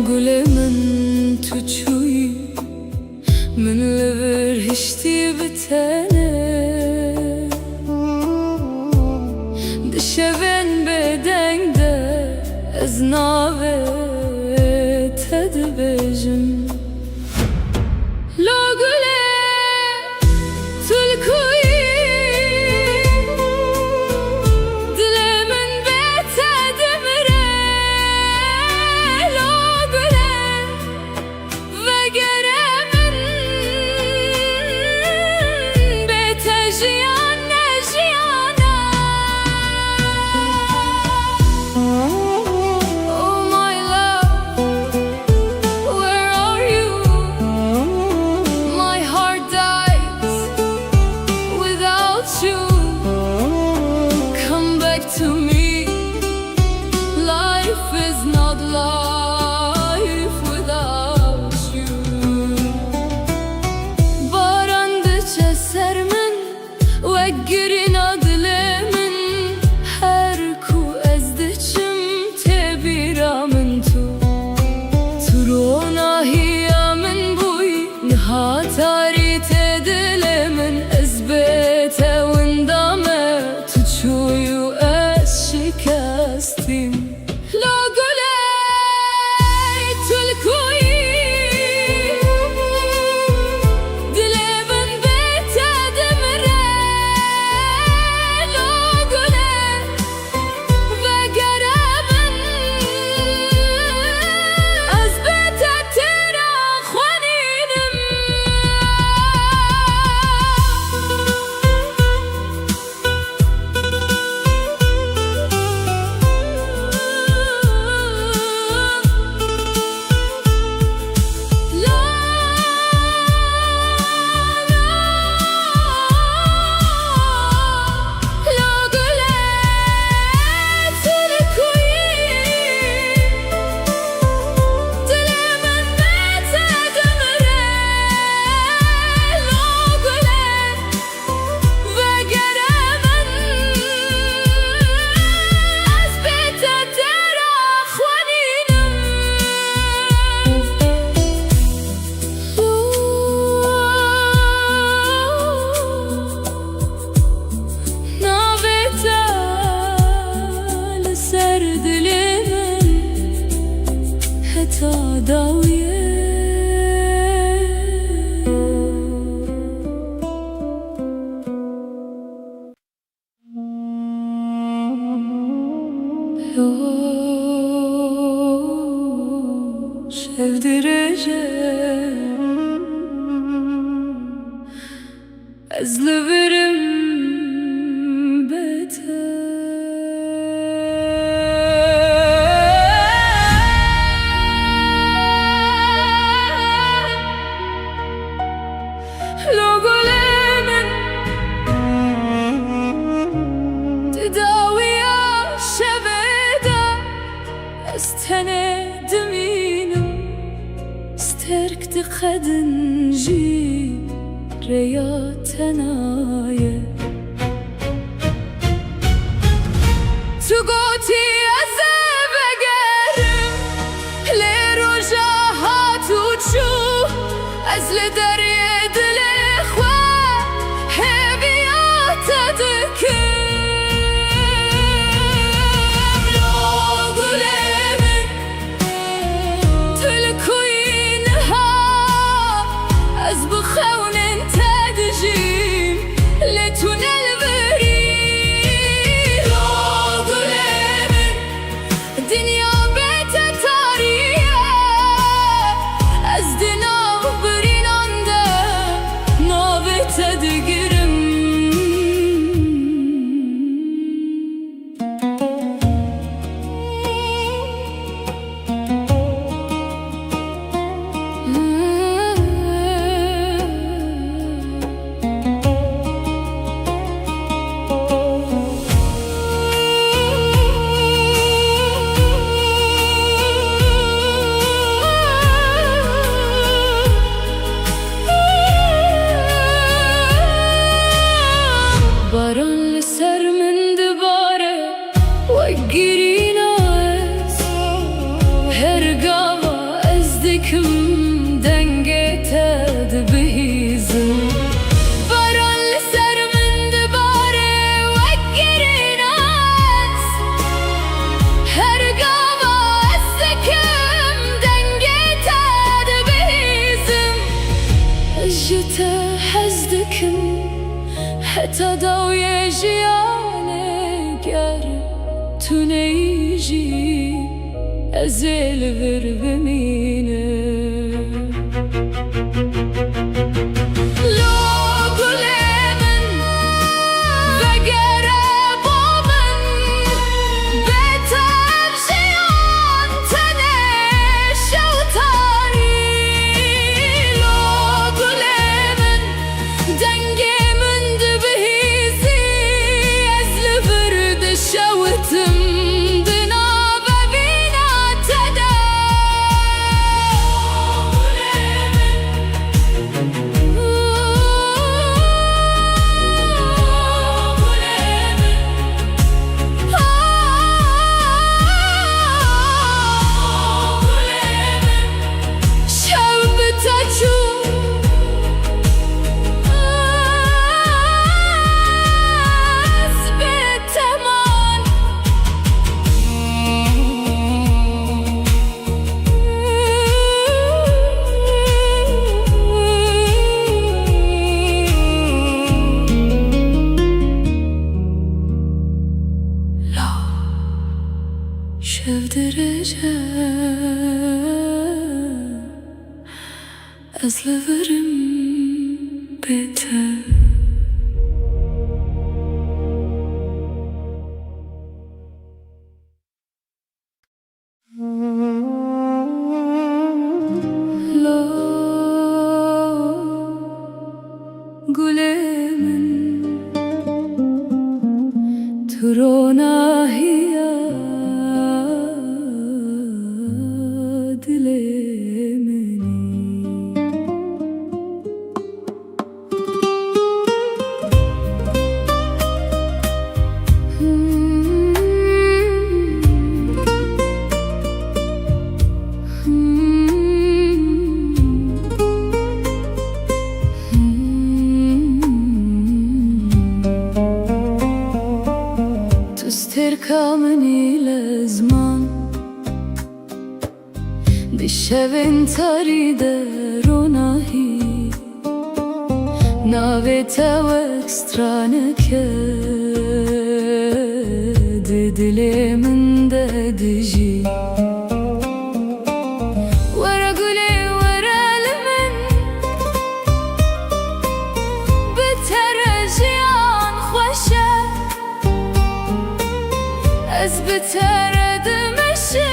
Gulê min, tu çûyî, min li vir hiştî bi tenê. Di şevên bêdeng de ez navê te dibêjim. Lo gulê, tu li ku yî? Dilê min bê te dimire. Lo gulê, vegere min, bê te jiyan ne jiyana. Oh my love, where are you? My heart dies without you. Come back to me. Life is not life without you. Baran diçe ser min, wek girîna dilê min, her ku ez diçim, tê bîra min tu. Tu ronahiya min bûyî, niha tarî tê dilê min, ez bê te winda me, tu çûyî û ez şikestîm. Lo gulê, tu li ku yî? Dilê min bê te dimire. Lo gulê, vegere min, ez bê te têra xwenînim. Vegere min, ez bê te têra xwenînim. Navê te li ser dilê min heta dawiyê. Yo, şev dirêj e, ez li vir im bê te. Qedin jî rêya te naye. Tu gotî ez ê vegerim, lê roja hat û çû, ez li derê dilê xwe hêviya te dikim. Lo gulê min, tu li ku yî niha? Ez bi xewnên te dijîm, lê tu ne li vir î. Lo gulê min, dinya bê te tarî ye. Ez di nav birînan de navê te digirim. Baran li ser min dibare, wek girîna ez. Her gava ez dikim dengê te dibihîzim. Baran li ser min dibare, wek girîna ez. Her gava ez dikim dengê te dibihîzim. Ez ji te hez dikim. Heta dawiyê jiyanê, ger tu neyî jî, ez ê li vir bimînim. Lo gulê min, vegere bo min, bê te ev jiyan tenê şew tarî. Lo gulê min, dengê min dibihîzî, ez li vir dişewitim di nav evîna te de. Şev bi te çû, ez bê te man. La şev dirêj e, ez li vir im bê te. Lo gulê min, tu ronahiya dilê min î. Tu stêrka min î lezman. Di şevên tarî de ronahî, navê te wek straneke di dilê min de dijî. Were gulê, were li min, bi te re jiyan xweş e. Ez bi te re dimeşim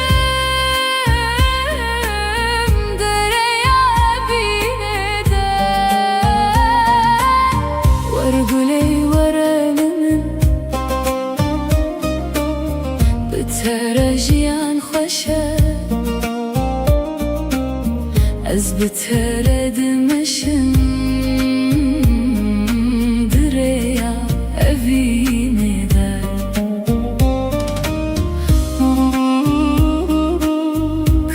di rêya evînê de. Were gulê, were li min, bi te re jiyan xweş e. Ez bi te re dimeşim di rêya evînê de.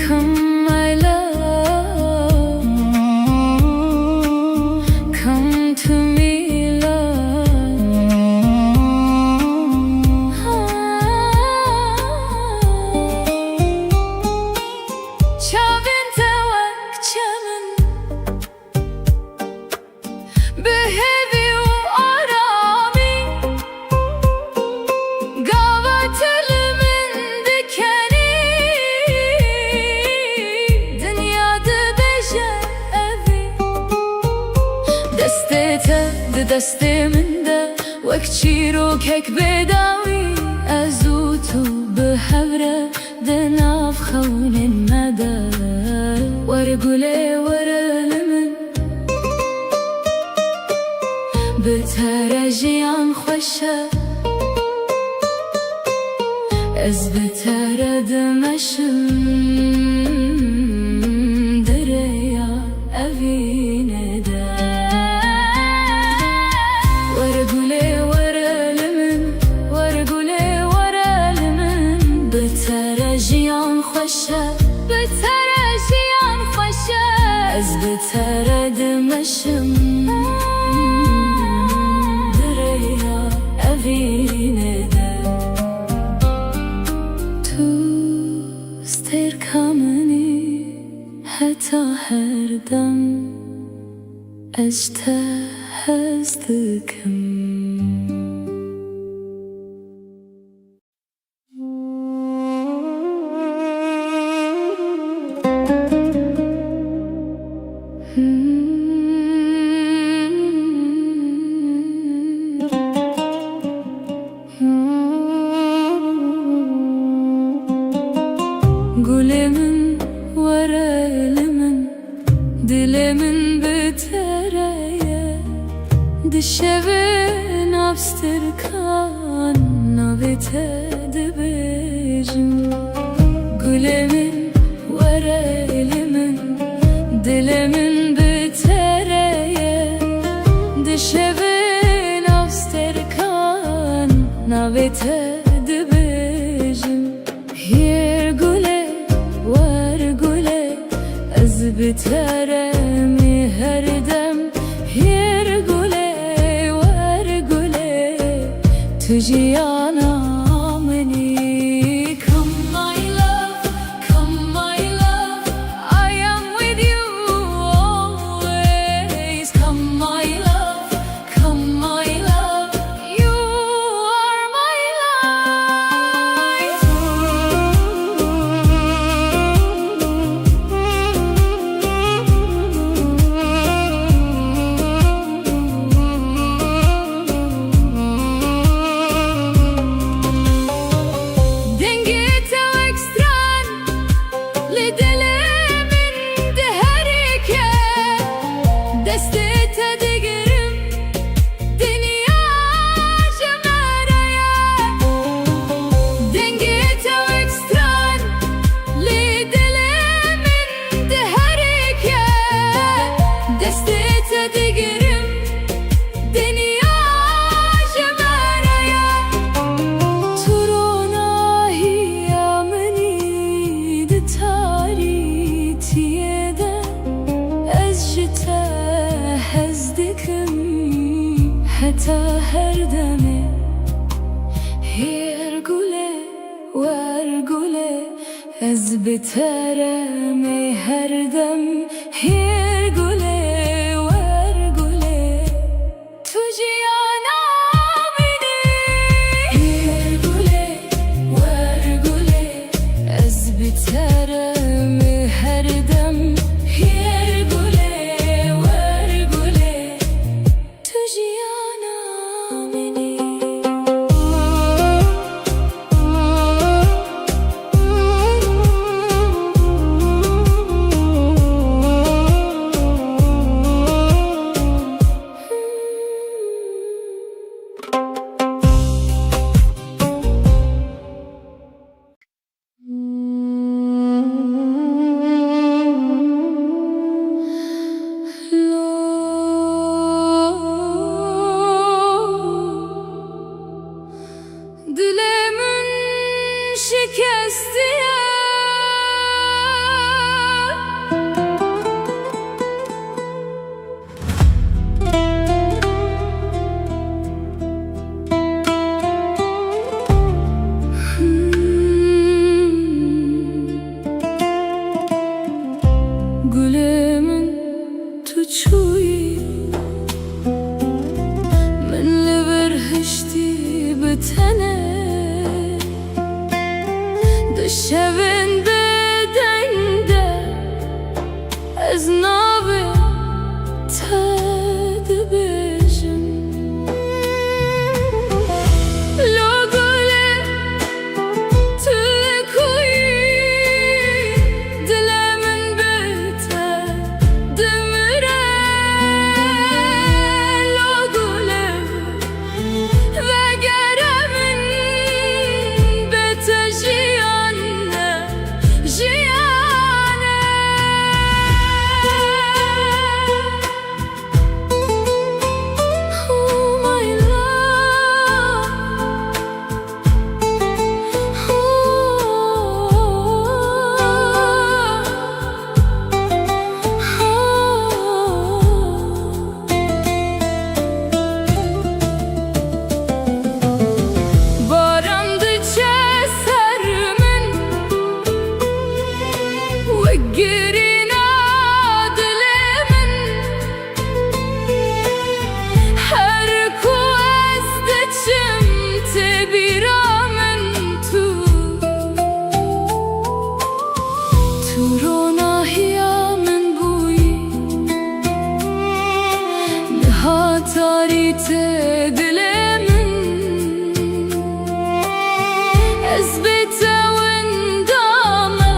Come, my love, come to me, love. Çavên te wek çem in, bi hêvî û aramî, gava tu li min dikenî, dinya dibêje evî. Destê te di destê min de, wek çîrokek bêdawî, ez û tu bi hev re di nav xewnên me de. Were gulê, were li min, bi te re jiyan xweş e. Ez bi te re dimeşim di rêya evînê de. Were gulê, were li min, were gulê, were li min, bi te re jiyan xweş e. Bi te re jiyan xweş e. Ez bi te re dimeşim di rêya evînê de. Tu stêrka min î heta her dem, ez ji te hez dikim. Gulê min, were li min, dilê min bi te re ye. Di şevê nav stêrkan navê te dibêjim. Gulê min, were li min, dilê min bi te re ye. Di şevê nav stêrkan navê te dibêjim. Hêr gulê, wer gulê, ez bi te re me her dem. Hêr gulê, wer gulê, tu jiyana min î. Come my love, come my love, I am with you always. Come my love, come my love, you are my life. Dengê te wek stran li dilê min diherike, destê te digirim, dinya ji me re ye. Dengê te wek stran li dilê min diherike, destê te digirim, dinya ji me re ye. Tu ronahiya min î di tarîtiyê de, ez ji te hez dikim heta her demê. Hêr gulê, wer gulê, ez bi te re me her dem. Hêr gulê, wer gulê, tu jiyana min î. Hêr gulê, wer gulê, ez bi te re me her dem. Hêr gulê, wer gulê, tu jiyana min î. Şevên bêdeng de ez navê te dibêjim. Lo gulê, tu li ku yî? Dilê min bê te dimire. Lo gulê, vegere min, bê te jiyan ne, jiyan e. Oh my love. Baran diçe ser min, wek girîna dilê min. Her ku ez diçim, tê bîra min tu. Tu ronahiya min bûyî, niha tarî tê dilê min. Ez bê te winda me,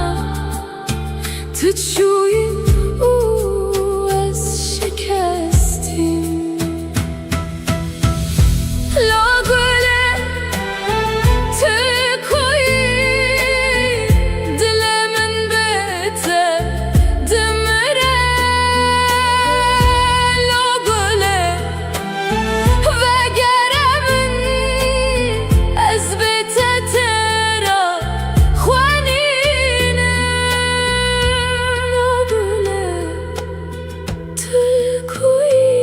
tu çûyî û ez şikestîm. La gulê, tu ku yî? Dilê min bê te dimire. La gulê, vegere min, ez bê te têra xwe nînim. La gulê, tu li ku yî?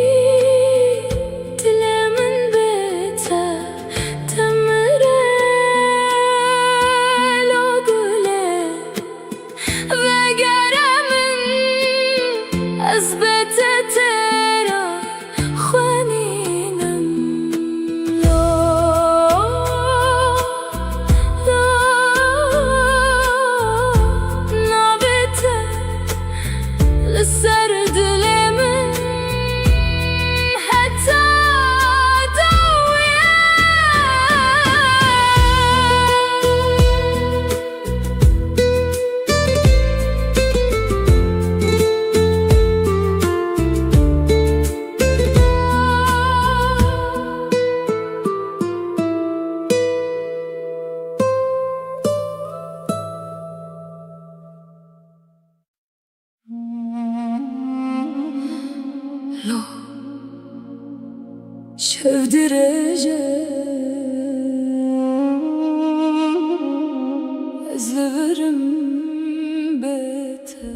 Dilê min bê te dimire. La gulê, vegere min, ez bê te têra xwe nînim. La, la, navê te li ser dilê min heta dawiyê. Lo, şev dirêj e, ez li vir im bê te.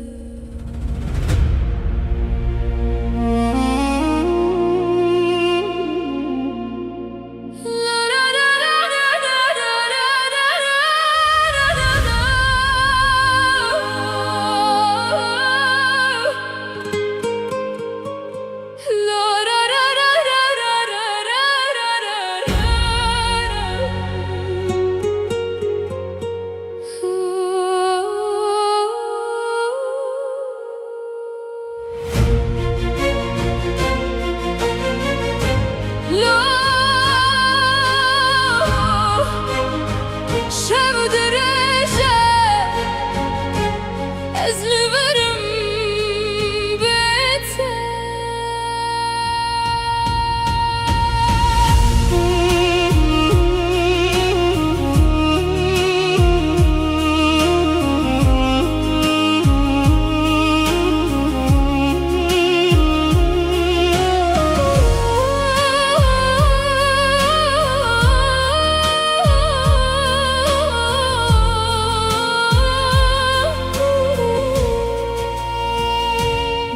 Lo, şev dirêj e, ez li vir im bê te.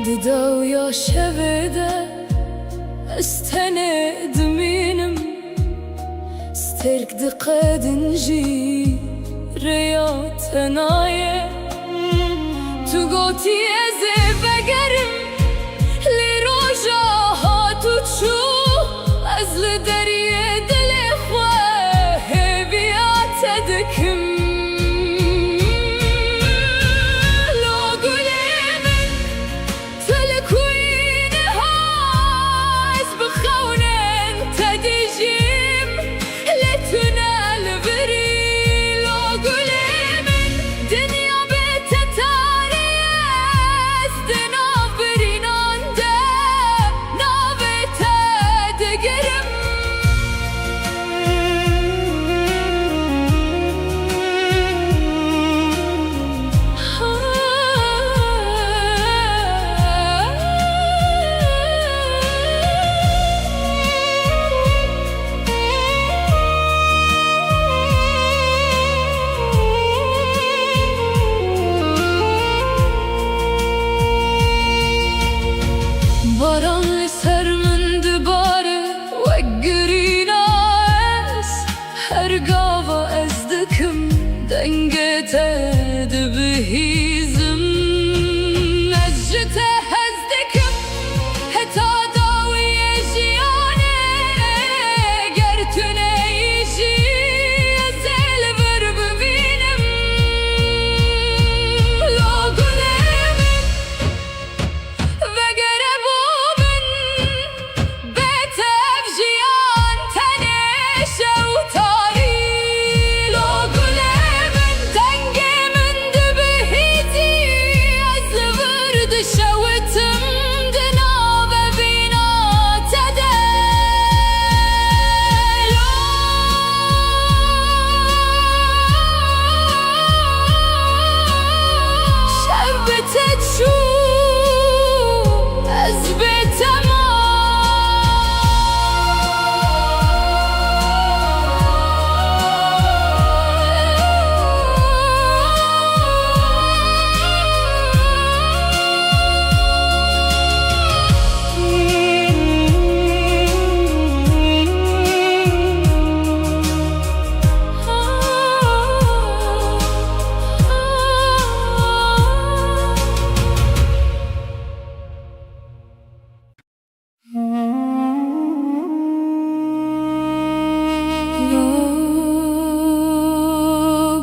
Di dawiya şevê de ez tenê dimînim, stêrk diqedin jî rêya te nayê. Tu gotî ez ê vegerim, lê roja hat û çû ez li deriyê dilê xwe hêviya te dikim. Dengê te dibihîzim, ez ji te hez dikim. Heta dawiyê jiyanê, ger tu neyî jî, ez ê li vir bibînim. Lo gulê min, vegere bo min, bê te ev jiyan tenê şew tarî. Lo gulê min, dengê min dibihîzî, ez li vir dişewitim di nav evîna te de. Lo şev bi te çû, ez bê te mam.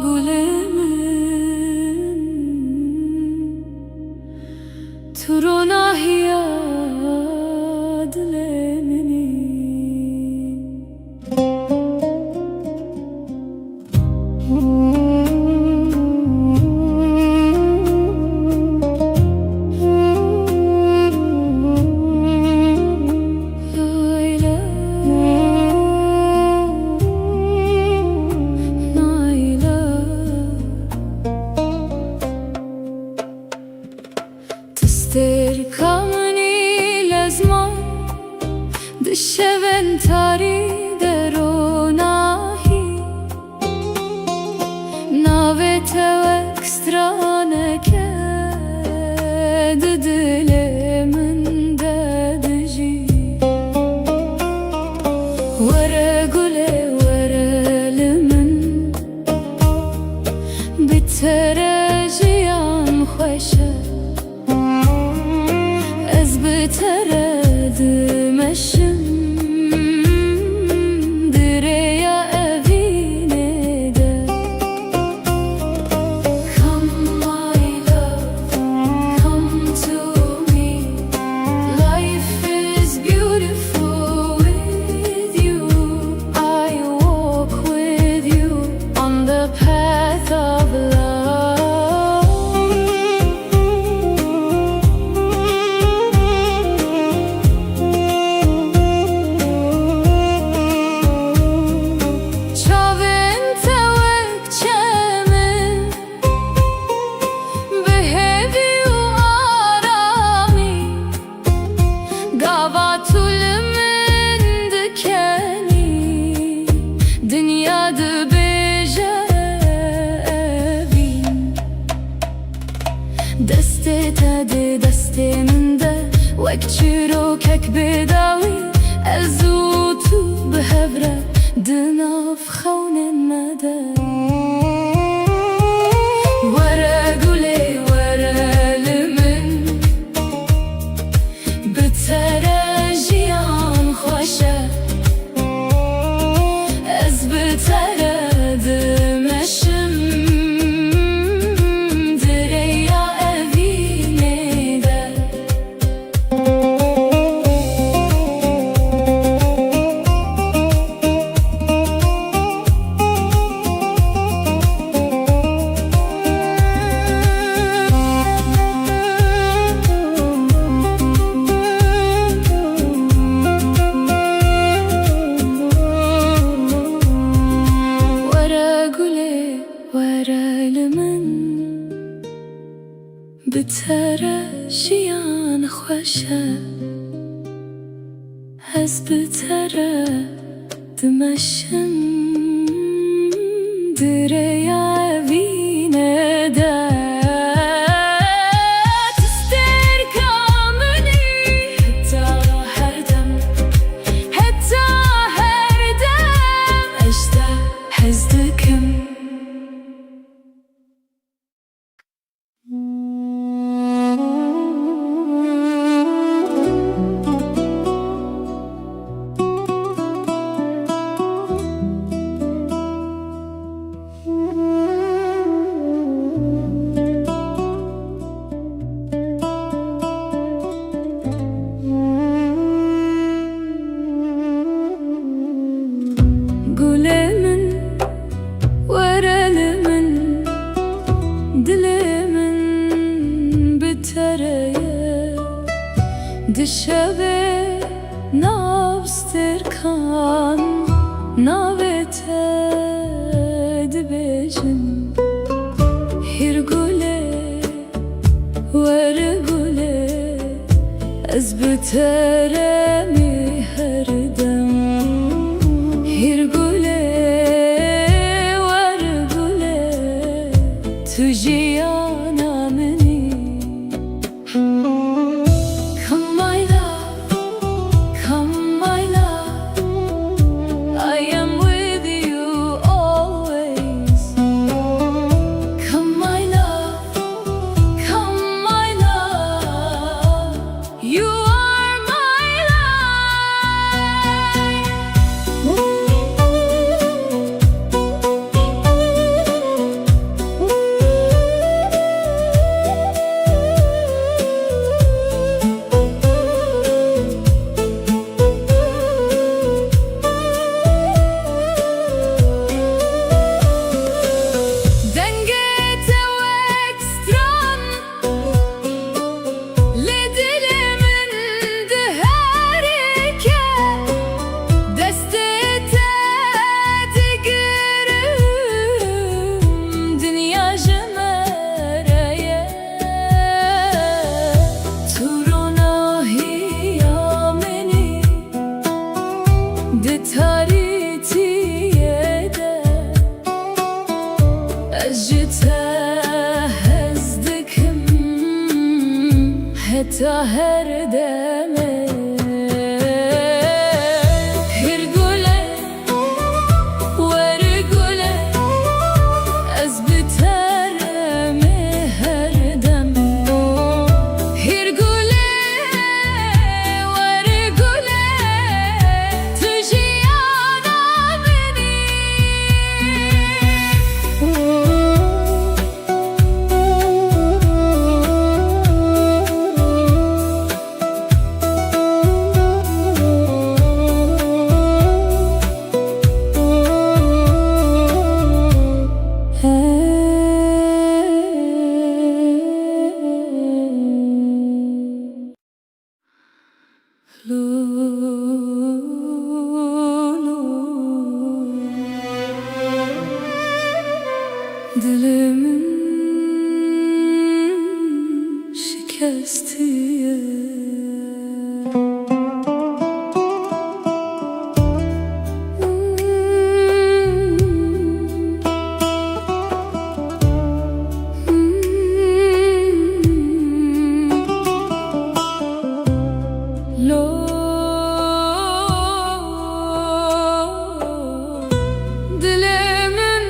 Gulê min, tu ronahiya dilê min î. Tu stêrka min î lezman, di şevên tarî de ronahî. Navê te wek straneke di dilê min de dijî. Were gulê, were li min, bi te re jiyan xweş e. Ez bi te re dimeşim di rêya evînê de. Come, my love, come to me. Life is beautiful with you. I walk with you on the path of love. Çavên te wek çemin, bi hêvî û aramî. Gava tu li min dikenî, dinya dibêje evîn. Destê te di destê min de, wek çîrokek bêdawî, ez û tu bi hev re di nav xewnên me de. Were gulê, were li min, bi te re jiyan xweş e. Ez bi te re dimeşim di rêya evînê de. Were gulê, were li min. Bi te re jiyan xweş e, ez bi te re dimeşim di rêya evînê de. Tu stêrka min î heta her dem, heta her dem, ez te hez dikim. Hîr gule, were gule, ez bi te re me her dem. Hîr gule, were gule, tu jiyana min î. Come, my love, come, my love, I am with you always. Come, my love, come, my love, you are my life. Dengê te wek stran li dilê min diherike, destê te digirim, dinya ji me re ye. Tu ronahiya min î di tarîtiyê de. Ez ji te hez dikim heta her demê. Hîr gule, were gule, ez bi te re me her dem. Hîr gule, were gule, tu jiyana min î. Dilê min şikestiye. Lo, dilê min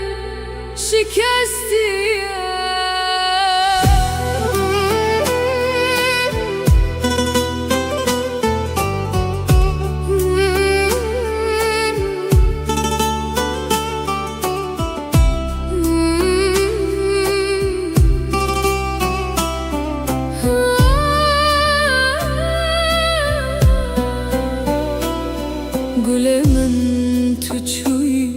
şikestiye. Gulê min tu çûyî,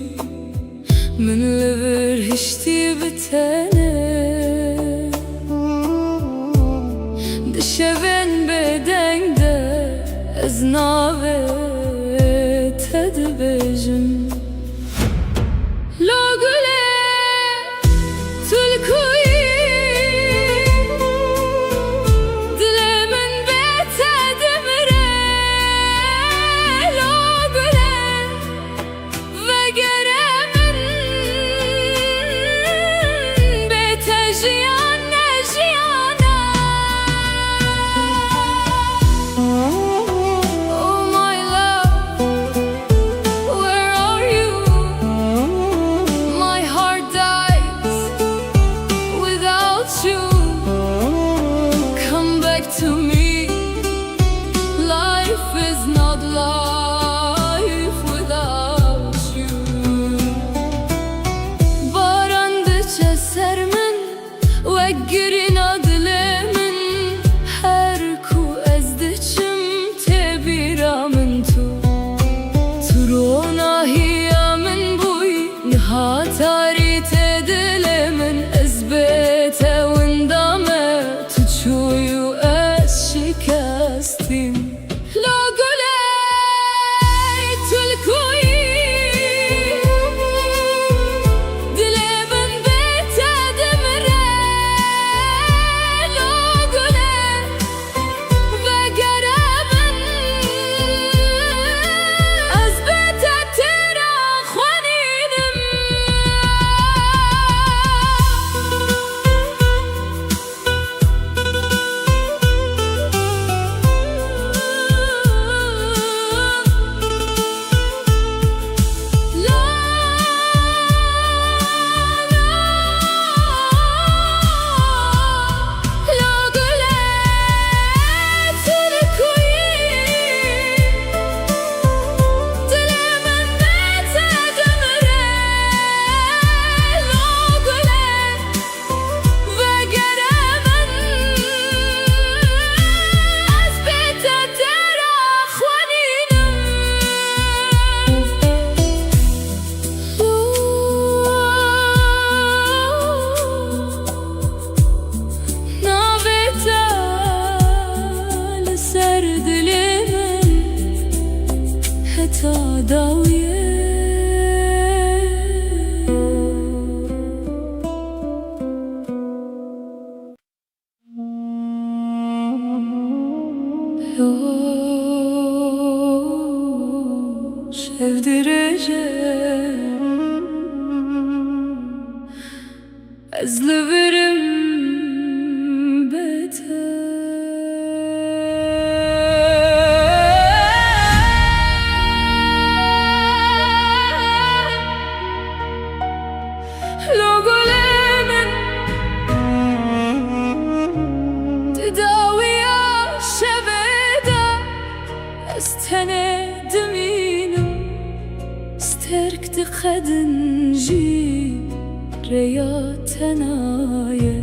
min li vir hiştî bi te ne. Di şevên bêdeng de ez navê te dibêjim. Lo gulê, tu li ku yî? Dilê min bê te dimire. Lo gulê, vegere min, bê te jiyan ne jiyana. Oh my love, where are you? My heart dies without you. Come back to me. Life is not life without you. Baran diçe ser min, wek girîna dilê min, her ku ez diçim, tê bîra min tu. Tu ronahiya min bûyî, niha tarî tê dilê min, ez bê te winda me, tu çûyî û ez şikestîm. Lo gulê, tu li ku yî? Dilê min bê Şev dirêj e, ez li vir im bê te. Lo gulê min, di dawiya şevê de ez tenê dimînim. Sterk diqedin jî rêya te naye.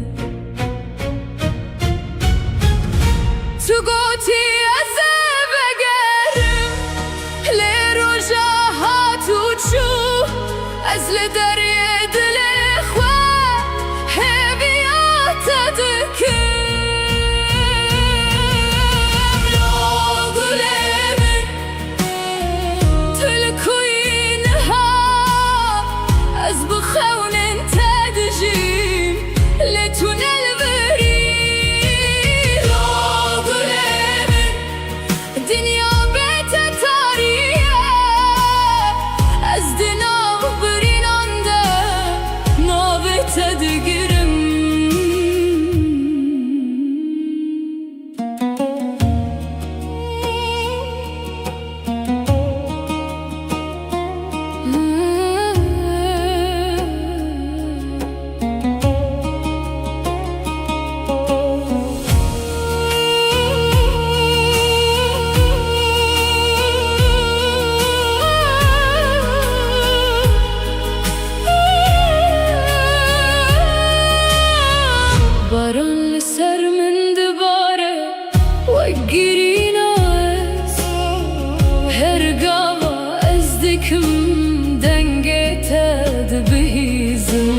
Tu gotî ez ê vegerim, lê roja hat û çû, ez li deriyê dilê xwe hêviya te dikim. Lo gulê min, tu li ku yî niha? Ez bi xewnên te dijîm, lê tu ne li vir î. Lo gulê min, dinya bê te tarî ye, ez di nav birînan de navê te digirim. Baran li ser min dibare, wek girîna ez, her gava ez dikim dengê te dibihîzim.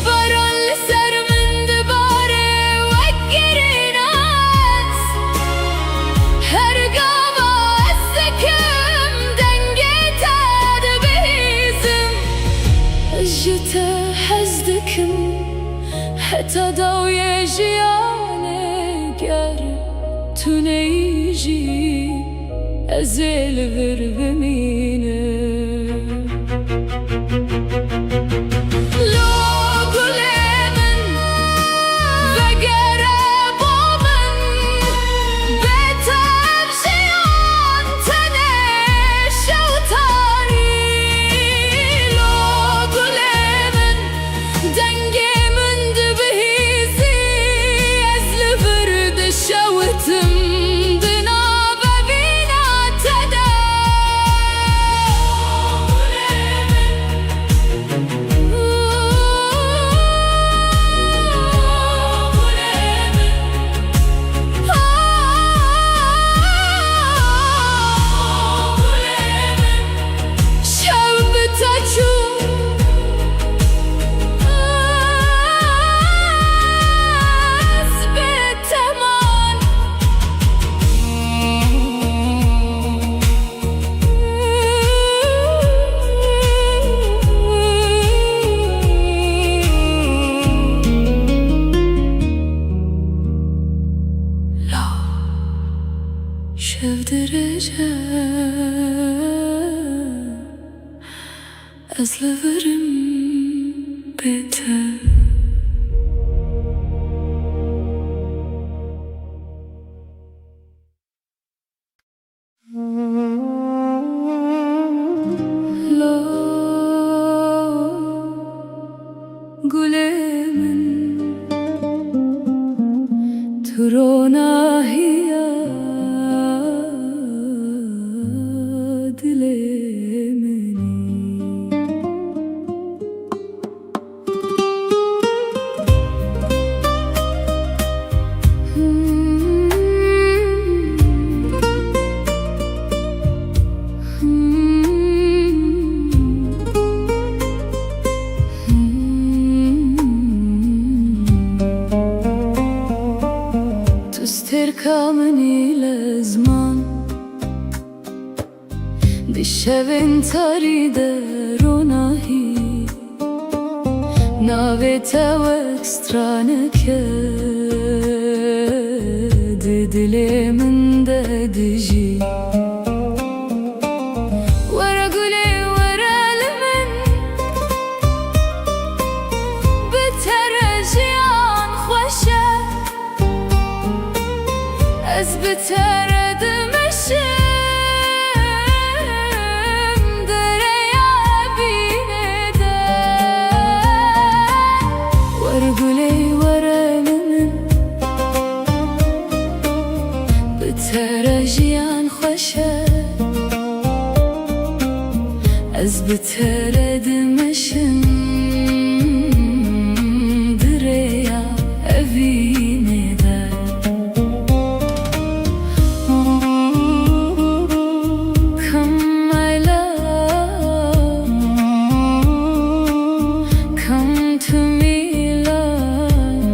Baran li ser min dibare, wek girîna ez, her gava ez dikim dengê te dibihîzim. Ez ji te hez dikim heta dawiyê jiyanê, ger tu neyî jî ez ê li vir bimînim. Lo gulê min, vegere bo min, bê te ev jiyan tenê şew tarî. Lo gulê min, dengê min dibihîzî, ez li vir dişewitim di nav evîna te de. Şev bi te çû, ez bi te man. Şev dirêj e, ez li vir im bê te. Lo gulê min, tu ronahiya dilê min î. Tu stêrka min î lezman. Di şevên tarî de ronahî, navê te wek straneke di dilê min de dijî. Were gulê, were li min, bi te re jiyan xweş e. Ez bi te re dimeşim di rêya evînê de. Were gulê, were li min, bi te re jiyan xweş e. Ez bi te re dimeşim di rêya evînê de. Come, my love, come to me, love.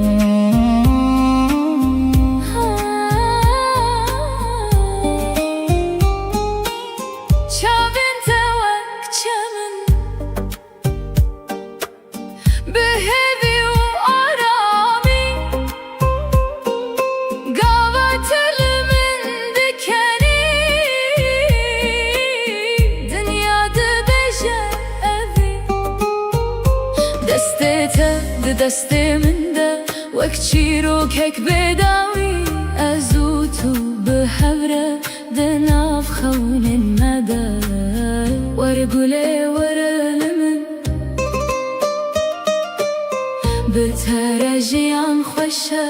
Çavên te wek çemin, bi hêvî û aramî, gava tu li min dikenî, dinya dibêje evî. Destê te di destê min de, wek çîrokek bêdawî, ez û tu bi hev re di nav xewnên me de. Were gulê, were li min, bi te re jiyan xweş e.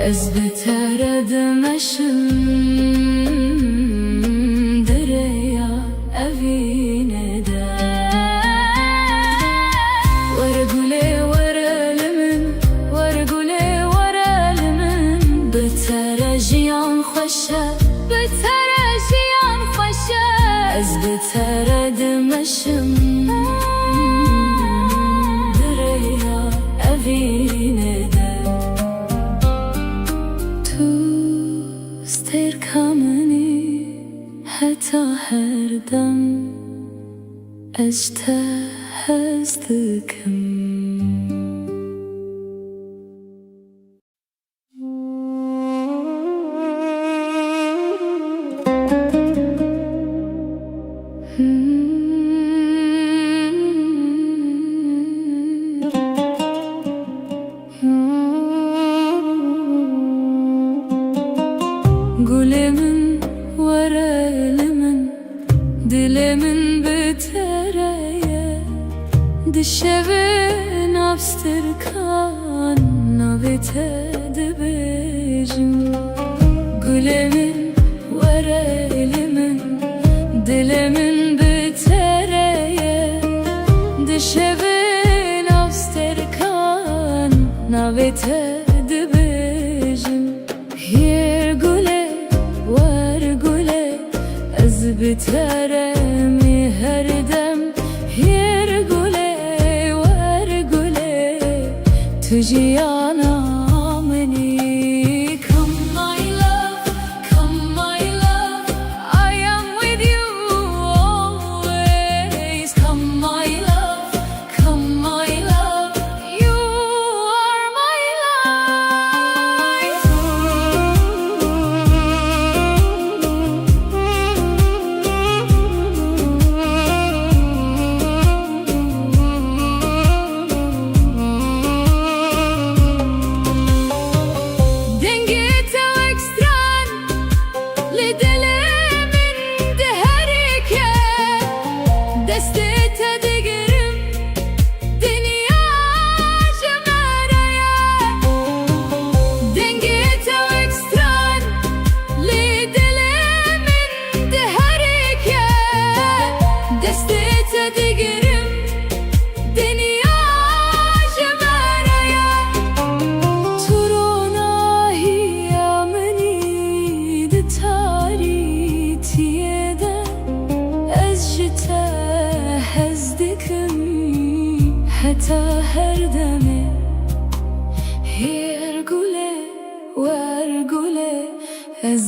Ez bi te re dimeşim di rêya evînê de. Were gulê, were li min, were gulê, were li min, bi te re jiyan xweş e. Bi te re jiyan xweş e. Ez bi te re dimeşim di rêya evînê de. Tu stêrka min î heta her dem, ez ji te hez dikim. Gulê min, were li min, dilê min bi te re ye. Di şevê nav stirkan navê te dibêjim. Gulê min, were li min, dilê min bi te re ye. Di şevê nav stirkan navê te dibêjim. Hêr gulê, wer gulê, ez bi te re me her dem. Hêr gulê, wer gulê, tu jiyana min î. Come my love, come my love, I am with you always. Come my love, come my love, you are my life. Dengê te wek stran li dilê min diherike. Destê te digirim, dinya ji me re ye. Dengê te wek stran li dilê min diherike. Destê te digirim, dinya ji me re ye. Tu ronahiya min î di tarîtiyê de, ez ji te hez dikim heta her demê. Hêr gulê, wer gulê, ez